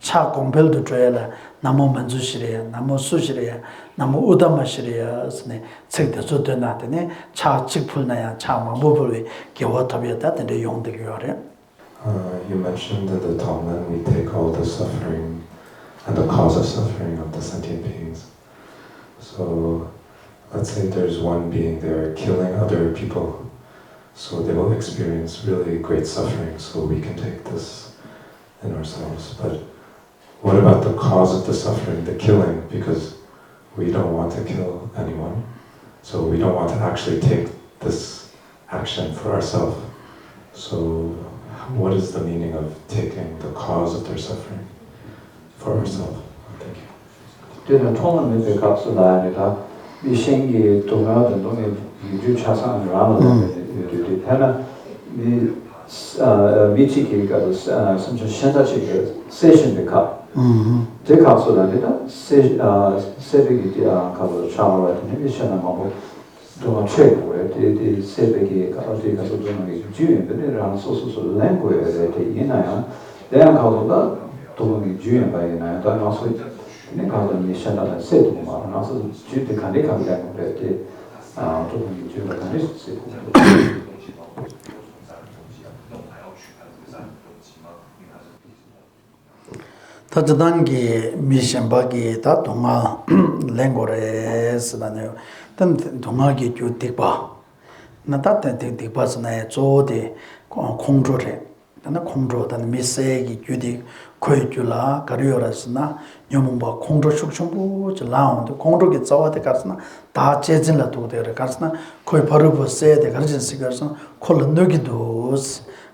ཕྱག་གོང་འཕེལ་དུ་འགྲོ་ཡས་ལ་ན་མོ་མཉྫུ་ཤྲཱི་ཡ། ན་མོ་སུ་ཤྲཱི་ཡ། ན་མོ་ཨུཏྟམ་ཤྲཱི་ཡ་ཟེར་ནས་ཚིག་དེ་ཚོ་འདོན་ན་དེ་ནས་ཕྱག་གཅིག་ཕུལ་ན་ཡང་ཕྱག་མང་པོ་ཕུལ་བའི་དགེ་བ་ཐོབ་ཡས་ད་དེ་འདྲ་ཡོང་བསྡད་ཀྱི་ཡོད་རེད། Uh, you mentioned in the Tonglen, we take all the suffering and the cause of suffering of the sentient beings. So, let's say there's one being there killing other people. So they will experience really great suffering. So we can take this in ourselves. But what about the cause of the suffering, the killing? Because we don't want to kill anyone. So we don't want to actually take this action for ourselves. So what is the meaning of taking the cause of their suffering for ourselves? Thank you. དེ་ནི་མཐོང་བ་མེད་པའི་སྐབས་སུ་ལ་ནི་ད་མི་གཞན་གྱི་སྡུག་བསྔལ་དང་སྡུག་བསྔལ་ཡོང་རྒྱུ་ཆ་ཚང་རང་ལ་ལབ་པའི་ཡོད་དུས། དེ་ན་མི་ཨ་མི་གཅིག་གི་སྐབས་སུ་ཨ་སེམས་ཅན་གཞན་དག་ཅིག་གིས་བསད་བཞིན་པའི་སྐབས། དེ་སྐབས་སུ་ལ་ནི་ད་བསད་ཨ་བསད་པའི་གི་དེ་ཨ་ཁ་ལོ་ཆགས་པ་དེ་ནི་མི་གཞན་ལ་མང་པོ་སྡུག་བསྔལ་འཕྲད་དགོས་རེད། དེ་དེ་བསད་པའི་གི་ཨ་དེ་ག་ཚོད་སྡུག་བསྔལ་གྱི་རྒྱུ་ཡིན་པ་ནི་རང་སོ་སོ་སོ་ལེན་དགོས་ཡོད་རེད། དེ་ཡིན་ན་ཡང་དེ་ཡང་ཁ་ལོ་ལ་སྡུག་བསྔལ་གྱི་རྒྱུ་ཡིན་པ་ཡིན་ན་ཡང་ད་ང་ཚོ་དེ་ནི་ཁ་ལོ་མི་གཞན་དག་ལ་བསད་དགོས་མ་རེད། ང་ཚོ་རྒྱུ་དེ་ག་འདྲའི་ཁ་ལེན་དགོས་རེད། དེ་ཨ་སྡུག་བསྔལ་གྱི་རྒྱུ་ལ་ག་འདྲས་བསད་དགོས་རེད། ད་སྤྱིར་བཏང་གི་མི་གཞན་པ་གི་ད་སྡུག་བསྔལ་ལེན་དགོས་རེད་ཟེར་ན་ནི། ད་སྡུག་བསྔལ་གྱི་རྒྱུ་སྡིག་པ། ན་ད་དེ་སྡིག་པ་ཟེར་ན་ཡང་གཙོ་བོ་དེ་ཁོང་ཁོང་ཁྲོ་རེད། ད་ནི་ཁོང་ཁྲོ་ད་ནི་མི་བསད་ཀྱི་རྒྱུ་དེ་ཁོའི་རྒྱུད་ལ་ག་རེ་ཡོད་རེད་ཟེར་ན། ཉོན་མོངས་པ་ཁོང་ཁྲོ་ཤུགས་ཆེན་པོ་ཅིག་ལངས་འོང་དུས། ཁོང་ཁྲོ་གི་རྩ་བ་དེ་ག་རེ་ཟེར་ན་བདག་གཅེས་འཛིན་ལ་གཏུགས་བསྡད་རེད། ག་རེ་ཟེར་ན་ཁོའི་ཕ་རོལ་པོ་བསད་དེ་ག་རེ་བྱས་ཟེར་ག་རེ་ཟེར་ན་ཁོ་ལ་གནོད་ཀྱི་འདུག་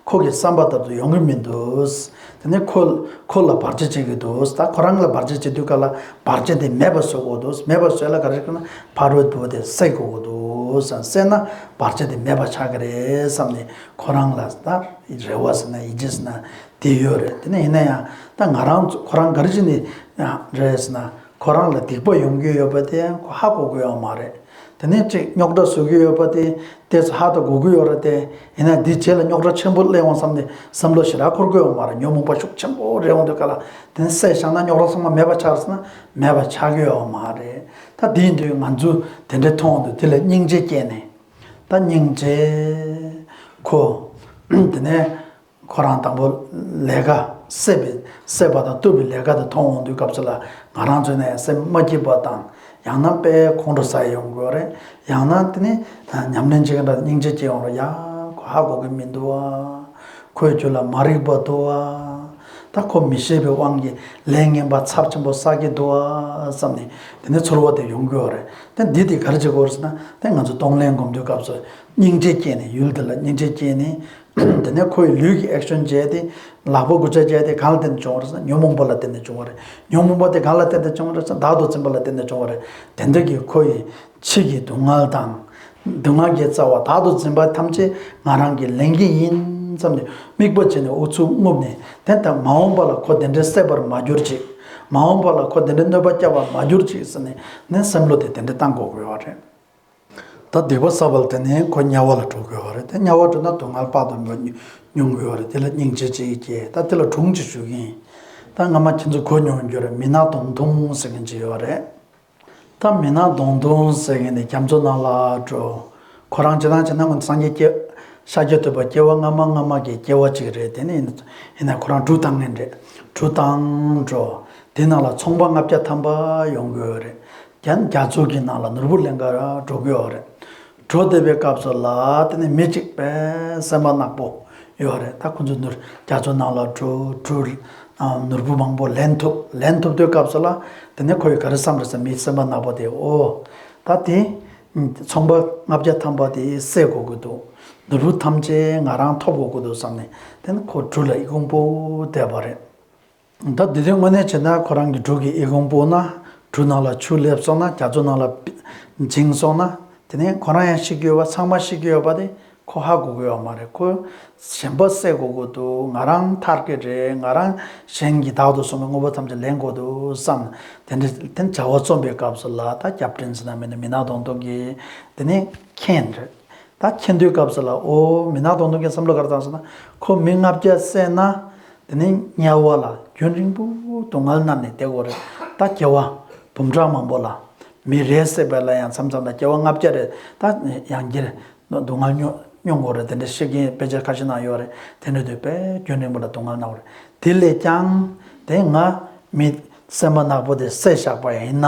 ཁོ་གི་བསམ་པ་ལྟར་དུ་ཡོང་གི་མི་འདུག་དེ་ནས་ཁོ་ཁོ་ལ་བར་ཆད་བྱེད་ཀྱི་འདུག་ད་ཁོ་རང་ལ་བར་ཆད་བྱེད་དུས་ག་ལ་བར་ཆད་དེ་མེད་པ་བཟོ་དགོས་འདུག་མེད་པ་བཟོ་ཡ་ལ་ག་རེ་ཟེར་ན་ཕ་རོལ་པོ་དེ་བསད་དགོས་ཀྱི་འདུག་བསད་ན་བར་ཆད་དེ་མེད་པ་ཆགས་ཀྱི་རེད་བསམ་ནས་ཁོ་རང་ལ་ད་རེ་བ་ཟེར་ན་ཡིད་ཆེས་ཟེར་ན་དེ་ཡོད་རེད། དེ་ནས་ཡིན་ན་ཡང་ད་ང་རང་ཚོ་ཁོ་རང་ག་རེ་བྱས་ནས་རེད་ཟེར་ན། ཁོ་རང་ལ་སྡིག་པ་ཡོང་གི་ཡོད་པ་དེ་ཁོ་ཧ་གོ་གི་ཡོད་མ་རེད། དེ་ནས་ཅིག་རྙོག་དྲ་བཟོ་གི་ཡོད་པ་དེ་ཏོག་ཙམ་ཧ་ད་གོ་གི་ཡོད་རེད་དེ། ཡིན་ན་འདི་རྗེས་ལ་རྙོག་དྲ་ཆེན་པོ་སླེབས་འོང་བསམ་ནས་བསམ་བློ་ཞེ་དྲག་འཁོར་གི་ཡོད་མ་རེད། ཉོན་མོངས་པ་ཤུགས་ཆེན་པོ་རེད་འོང་དུས་ག་ལ་དེ་ནས་བསད་བཞག་ན་རྙོག་དྲ་ཚང་མ་མེད་པ་ཆགས་ཟེར་ན་མེད་པ་ཆགས་ཀྱི་ཡོད་མ་རེད། ད་དེ་ཡིན་དུས་ང་ཚོ་དེ་འདྲ་མཐོང་དུས་དེ་ལ་སྙིང་རྗེ་སྐྱེས་ནས། ད་སྙིང་རྗེ་ཁོ་དེ་ནས། ཁོ་རང་དང་པོ་ལས་ཀ་ སད་པའི་སད་པ་དང་བཏུབ་པའི་ལས་ཀ་དེ་མཐོང་འོང་དུས་སྐབས་སུ་ལ་ང་རང་ཚོ་ནས་སེམས་མ་སྐྱིད་པ་དང་། ཡང་ན་དཔེ་ཁོང་ཁྲོ་ཟ་ཡི་ཡོང་གི་ཡོད་རེད། ཡང་ན་དེ་ནི་ཉམས་ལེན་བྱེད་མཁན་འདྲ་སྙིང་རྗེ་སྐྱེ་ཡོང་རེད། ཡ་ཁོ་ཧ་གོ་གི་མི་འདུག་ཨ། ཁོའི་རྒྱུད་ལ་མ་རིག་པ་འདུག་ཨ། ད་ཁོ་མི་ཤེས་པའི་དབང་གིས་ལས་ངན་པ་ཚབས་ཆེན་པོ་བསགས་ཀྱི་འདུག་ཨ་བསམ་ནས་དེ་ནས་ཚོར་བ་དེ་ཡོང་གི་ཡོད་རེད། དེ་འདི་དེ་ག་རེ་བྱེད་དགོས་རེད་ཟེར་ན། དེ་ང་ཚོ་གདོང་ལེན་སྒོམ་དུས་སྐབས་སུ་སྙིང་རྗེ་སྐྱེས་ནས། ཡུལ་དེ་ལ་སྙིང་རྗེ་སྐྱེས་ནས། དེ་ནས་ཁོ་ཡི་ལུས་ཀྱི་ཨེག་ཤན་བྱས་ཏེ། ལག་པ་དགུ་ཆ་བྱས་ཏེ་གང་ལ་བརྟེན་ནས་བྱུང་བ་རེད་ཟེར་ན། ཉོན་མོངས་པ་ལ་བརྟེན་ནས་བྱུང་བ་རེད། ཉོན་མོངས་པ་དེ་གང་ལ་བརྟེན་ནས་བྱུང་བ་རེད་ཟེར་ན། བདག་ཏུ་འཛིན་པ་ལ་བརྟེན་ནས་བྱུང་བ་རེད། དེ་འདྲ་གི་ཁོ་ཡི་ཕྱི་གི་སྡུག་བསྔལ་དང་། སྡུག་བསྔལ་གྱི་རྩ་བ་བདག་ཏུ་འཛིན་པ་ཐམས་ཅད་ང་རང་གིས་ལེན་གྱི་ཡིན་བསམ་ནས་དམིགས་པ་བྱས་ནས་ཨུ་ཚུགས་རྔུབ་ནས། དེ་ལྟར་མ་འོངས་པ་ལ་ཁོ་དེ་འདྲའི་སད་པར་མ་གྱུར་ཅིག། མ་འོངས་པ་ལ་ཁོ་དེ་འདྲའི་གནོད་པ་བསྐྱལ་བར་མ་གྱུར་ཅིག་ཟེར་ནས་ནས་སེམས་བློ་དེ་དེ་འདྲ་བཏང་དགོས་དགོས་པ་རེད། ད་སྡིག་པ་བསགས་པ་ལ་བརྟེན་ནས་ཁོ་དམྱལ་བ་ལ་འགྲོ་དགོས་པ་རེད། དེ་དམྱལ་བ་འགྲོ་ན་སྡུག་བསྔལ་དཔག་ཏུ་མེད་པ་མྱོང་དགོས་པ་རེད། དེ་ལ་སྙིང་རྗེ་ཅིག་སྐྱེ། ད་དེ་ལ་སྒྲུང་ཅིག་ཞུ་གི་ཡིན། ད་སྔ་མ་ཁྱེད་ཚོ་གོ་མྱོང་རྒྱུ་རེད། མི་ནག་གདོང་ཐུང་ཟེར་མཁན་ཅིག་ཡོད་རེད། ད་མི་ནག་གདོང་ཐུང་ཟེར་མཁན་དེ་རྒྱ་མཚོ་ནང་ལ་འགྲོ། ཁོ་རང་ཅི་ཐང་ཅི་ན་ང་ཚོ་སངས་རྒྱས་སྐྱེ། ཤཱཀྱ་ཐུབ་པ་སྐྱེ་བ་སྔ་མ་སྔ་མ་གི་སྐྱེ་བ་ཅིག་རེད། དེ་ནི་ཡིན་ན་གྲུ་བཏང་མཁན་རེད། གྲུ་བཏང་འགྲོ། དེ་ནང་ལ་ཚོང་པ་ལྔ་བརྒྱ་ཐམ་པ་ཡོང་གི་ཡོད་རེད། རྒྱ་རྒྱ་མཚོ་གི་ནང་ལ་ནོར་བུ་ལེན་ག་འགྲོ་གི་ཡོད་རེད། འགྲོ་བསྡད་པའི་སྐབས་སུ་ལ་དེ་ནི་མི་གཅིག་དཔེ་སེམས་པ་ནག་པོ་ཡོད་རེད། ད་ཁོ་ཚོ་ནོར་རྒྱ་མཚོ་ནང་ལ་འགྲོ་འགྲོ། ནོར་བུ་མང་པོ་ལེན་ཐུབ། ལེན་ཐུབ་དུས་སྐབས་སུ་ལ་དེ་ནི་ཁོ་ཡི་ག་རེ་བསམ་རེད་ཟེར། མི་སེམས་པ་ནག་པོ་དེ། ཨོ། ད་དེ་ཚོང་པ་ལྔ་བརྒྱ་ཐམ་པ་དེ་བསད་དགོས་ཀྱི་འདུག། ནོར་བུ་ཐམས་ཅད་ང་རང་ཐོབ་དགོས་ཀྱི་འདུག་བསམ་ནས་དེ་ནི་ཁོ་གྲུ་ལ་ཨི་ཁུང་སྤོས་བསྡད་པ་རེད། ད་དེ་དུས་དངོས་གནས་བྱས་ན་ཁོ་རང་གི་གྲུ་གི་ཨི་ཁུང་སྤོས་ན། གྲུ་ནང་ལ་ཆུ་སླེབས་སོང་ན། རྒྱ་མཚོ་ནང་ལ་འབྱིང་སོང་ན། དེ་ནས་ཁོ་རང་ཡང་ཤི་གི་ཡོད་པ། ཚང་མ་ཤི་གི་ཡོད་པ་དེ་ཁོ་ཧ་གོ་གི་ཡོད་མ་རེད། ཁོ་གཞན་པ་བསད་དགོས་ཀྱི་འདུག། ང་རང་ཐར་གི་རེད། ང་རང་གཞན་གྱི་བདག་ཏུ་བཟུང་བའི་དངོས་པོ་ཐམས་ཅད་ལེན་དགོས་འདུག་བསམ། དེ་འདྲ་དེ་བྱ་བ་རྩོམ་པའི་སྐབས་སུ་ལ་ད་སྐྱབས་སྤྲིན་ཟེར་ན་མིན་ན། མི་ནག་གདོང་ཐུང་གིས་དེ་ནས་མཁྱེན་རེད། ད་མཁྱེན་དུས་སྐབས་སུ་ལ། ཨོ། མི་ནག་གདོང་ཐུང་གི་བསམ་བློ་ག་རེ་བཏང་ཟེར་ན། ཁོ་མི་ལྔ་བརྒྱ་བསད་ན་དེ་ནས་དམྱལ་བ་ལ་རྒྱུན་རིང་པོ་སྡུག་བསྔལ་མནར་ནས་བསྡད་དགོས་རེད། ད་སྐྱེ་བ་འབུམ་ཕྲག་མང་པོ་ལ། མི་རེ་བསད་པ་ལ་ཡང་མཚམས་མཚམས་ལ་སྐྱེ་བ་ལྔ་བརྒྱ་རེ་ད་ཡང་བསྐྱར་སྡུག་བསྔལ་མྱོང་མྱོང་དགོས་རེད། དེ་འདྲ་བཤད་མཁན་དཔེ་ཆ་ཁ་ཤས་ནང་ཡོད་རེད། དེ་འདྲ་དུས་དཔེ་རྒྱུན་རིང་པོ་ལ་སྡུག་བསྔལ་མནར་བ་རེད། དེ་ལས་ཀྱང་དེ་ང་མི་སེམས་པ་ནག་པོ་དེ་བསད་བཞག་པ་ཡིན་ན།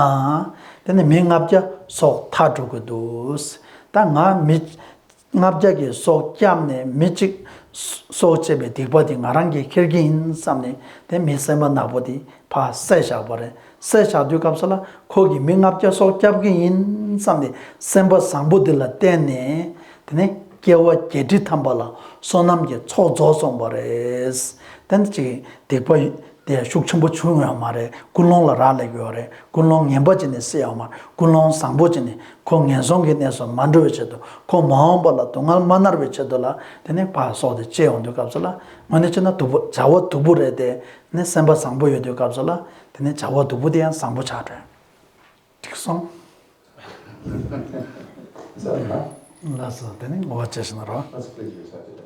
དེ་ནི་མི་ལྔ་བརྒྱ་སྲོག་ཐར་འགྲོ་གི་འདུག། ད་ང་མི་ལྔ་བརྒྱ་གི་སྲོག་བསྐྱབས་ནས་མི་གཅིག་སྲོག་བཅད་པའི་སྡིག་པ་དེ་ང་རང་གིས་འཁྱེར་གྱི་ཡིན་བསམ་ནས། དེ་མི་སེམས་པ་ནག་པོ་དེ་ཕར་བསད་བཞག་པ་རེད། བསད་བཞག་དུས་སྐབས་སུ་ལ་ཁོ་གིས་མི་ལྔ་བརྒྱ་སྲོག་བསྐྱབས་ཀྱི་ཡིན་བསམ་ནས་སེམས་པ་བཟང་པོ་འདི་ལ་བརྟེན་ནས། དེ་ནས་སྐྱེ་བ་བརྒྱད་ཁྲི་ཐམ་པ་ལ་བསོད་ནམས་ཀྱི་ཚོགས་རྫོགས་སོང་བ་རེད། དེ་ནས་ཅིག་སྡིག་པ་དེ་ཤུགས་ཆེན་པོ་བྱུང་ཡོད་མ་རེད། ཀུན་སློང་ལ་རག་ལས་ཡོད་རེད། ཀུན་སློང་ངན་པ་བྱས་ནས་བསད་ཡོད་མ་རེད། ཀུན་སློང་བཟང་པོ་བྱས་ནས་ཁོ་ངན་སོང་གི་གནས་སུ་མ་འགྲོ་བའི་ཆེད་དུ། ཁོ་མ་འོངས་པ་ལ་སྡུག་བསྔལ་མ་མནར་བའི་ཆེད་དུ་ལ། དེ་ནས་ཕར་སྲོག་དེ་བཅད་ཡོང་དུས་སྐབས་སུ་ལ། དངོས་གནས་བྱས་ན་སྡུག་པོ། བྱ་བ་སྡུག་པོ་རེད་དེ། ནས་སེམས་པ་བཟང་པོ་ཡོད་དུས་སྐབས་སུ་ལ། དེ་ནས་བྱ་བ་སྡུག་པོ་དེ་ཡང་བཟང་པོ་ཆགས་འགྲོ། འགྲིག་སོང་། ལགས་སོ། དེ་ནས་ངོ་བ་བྱས་ཤིག་ན་རོགས།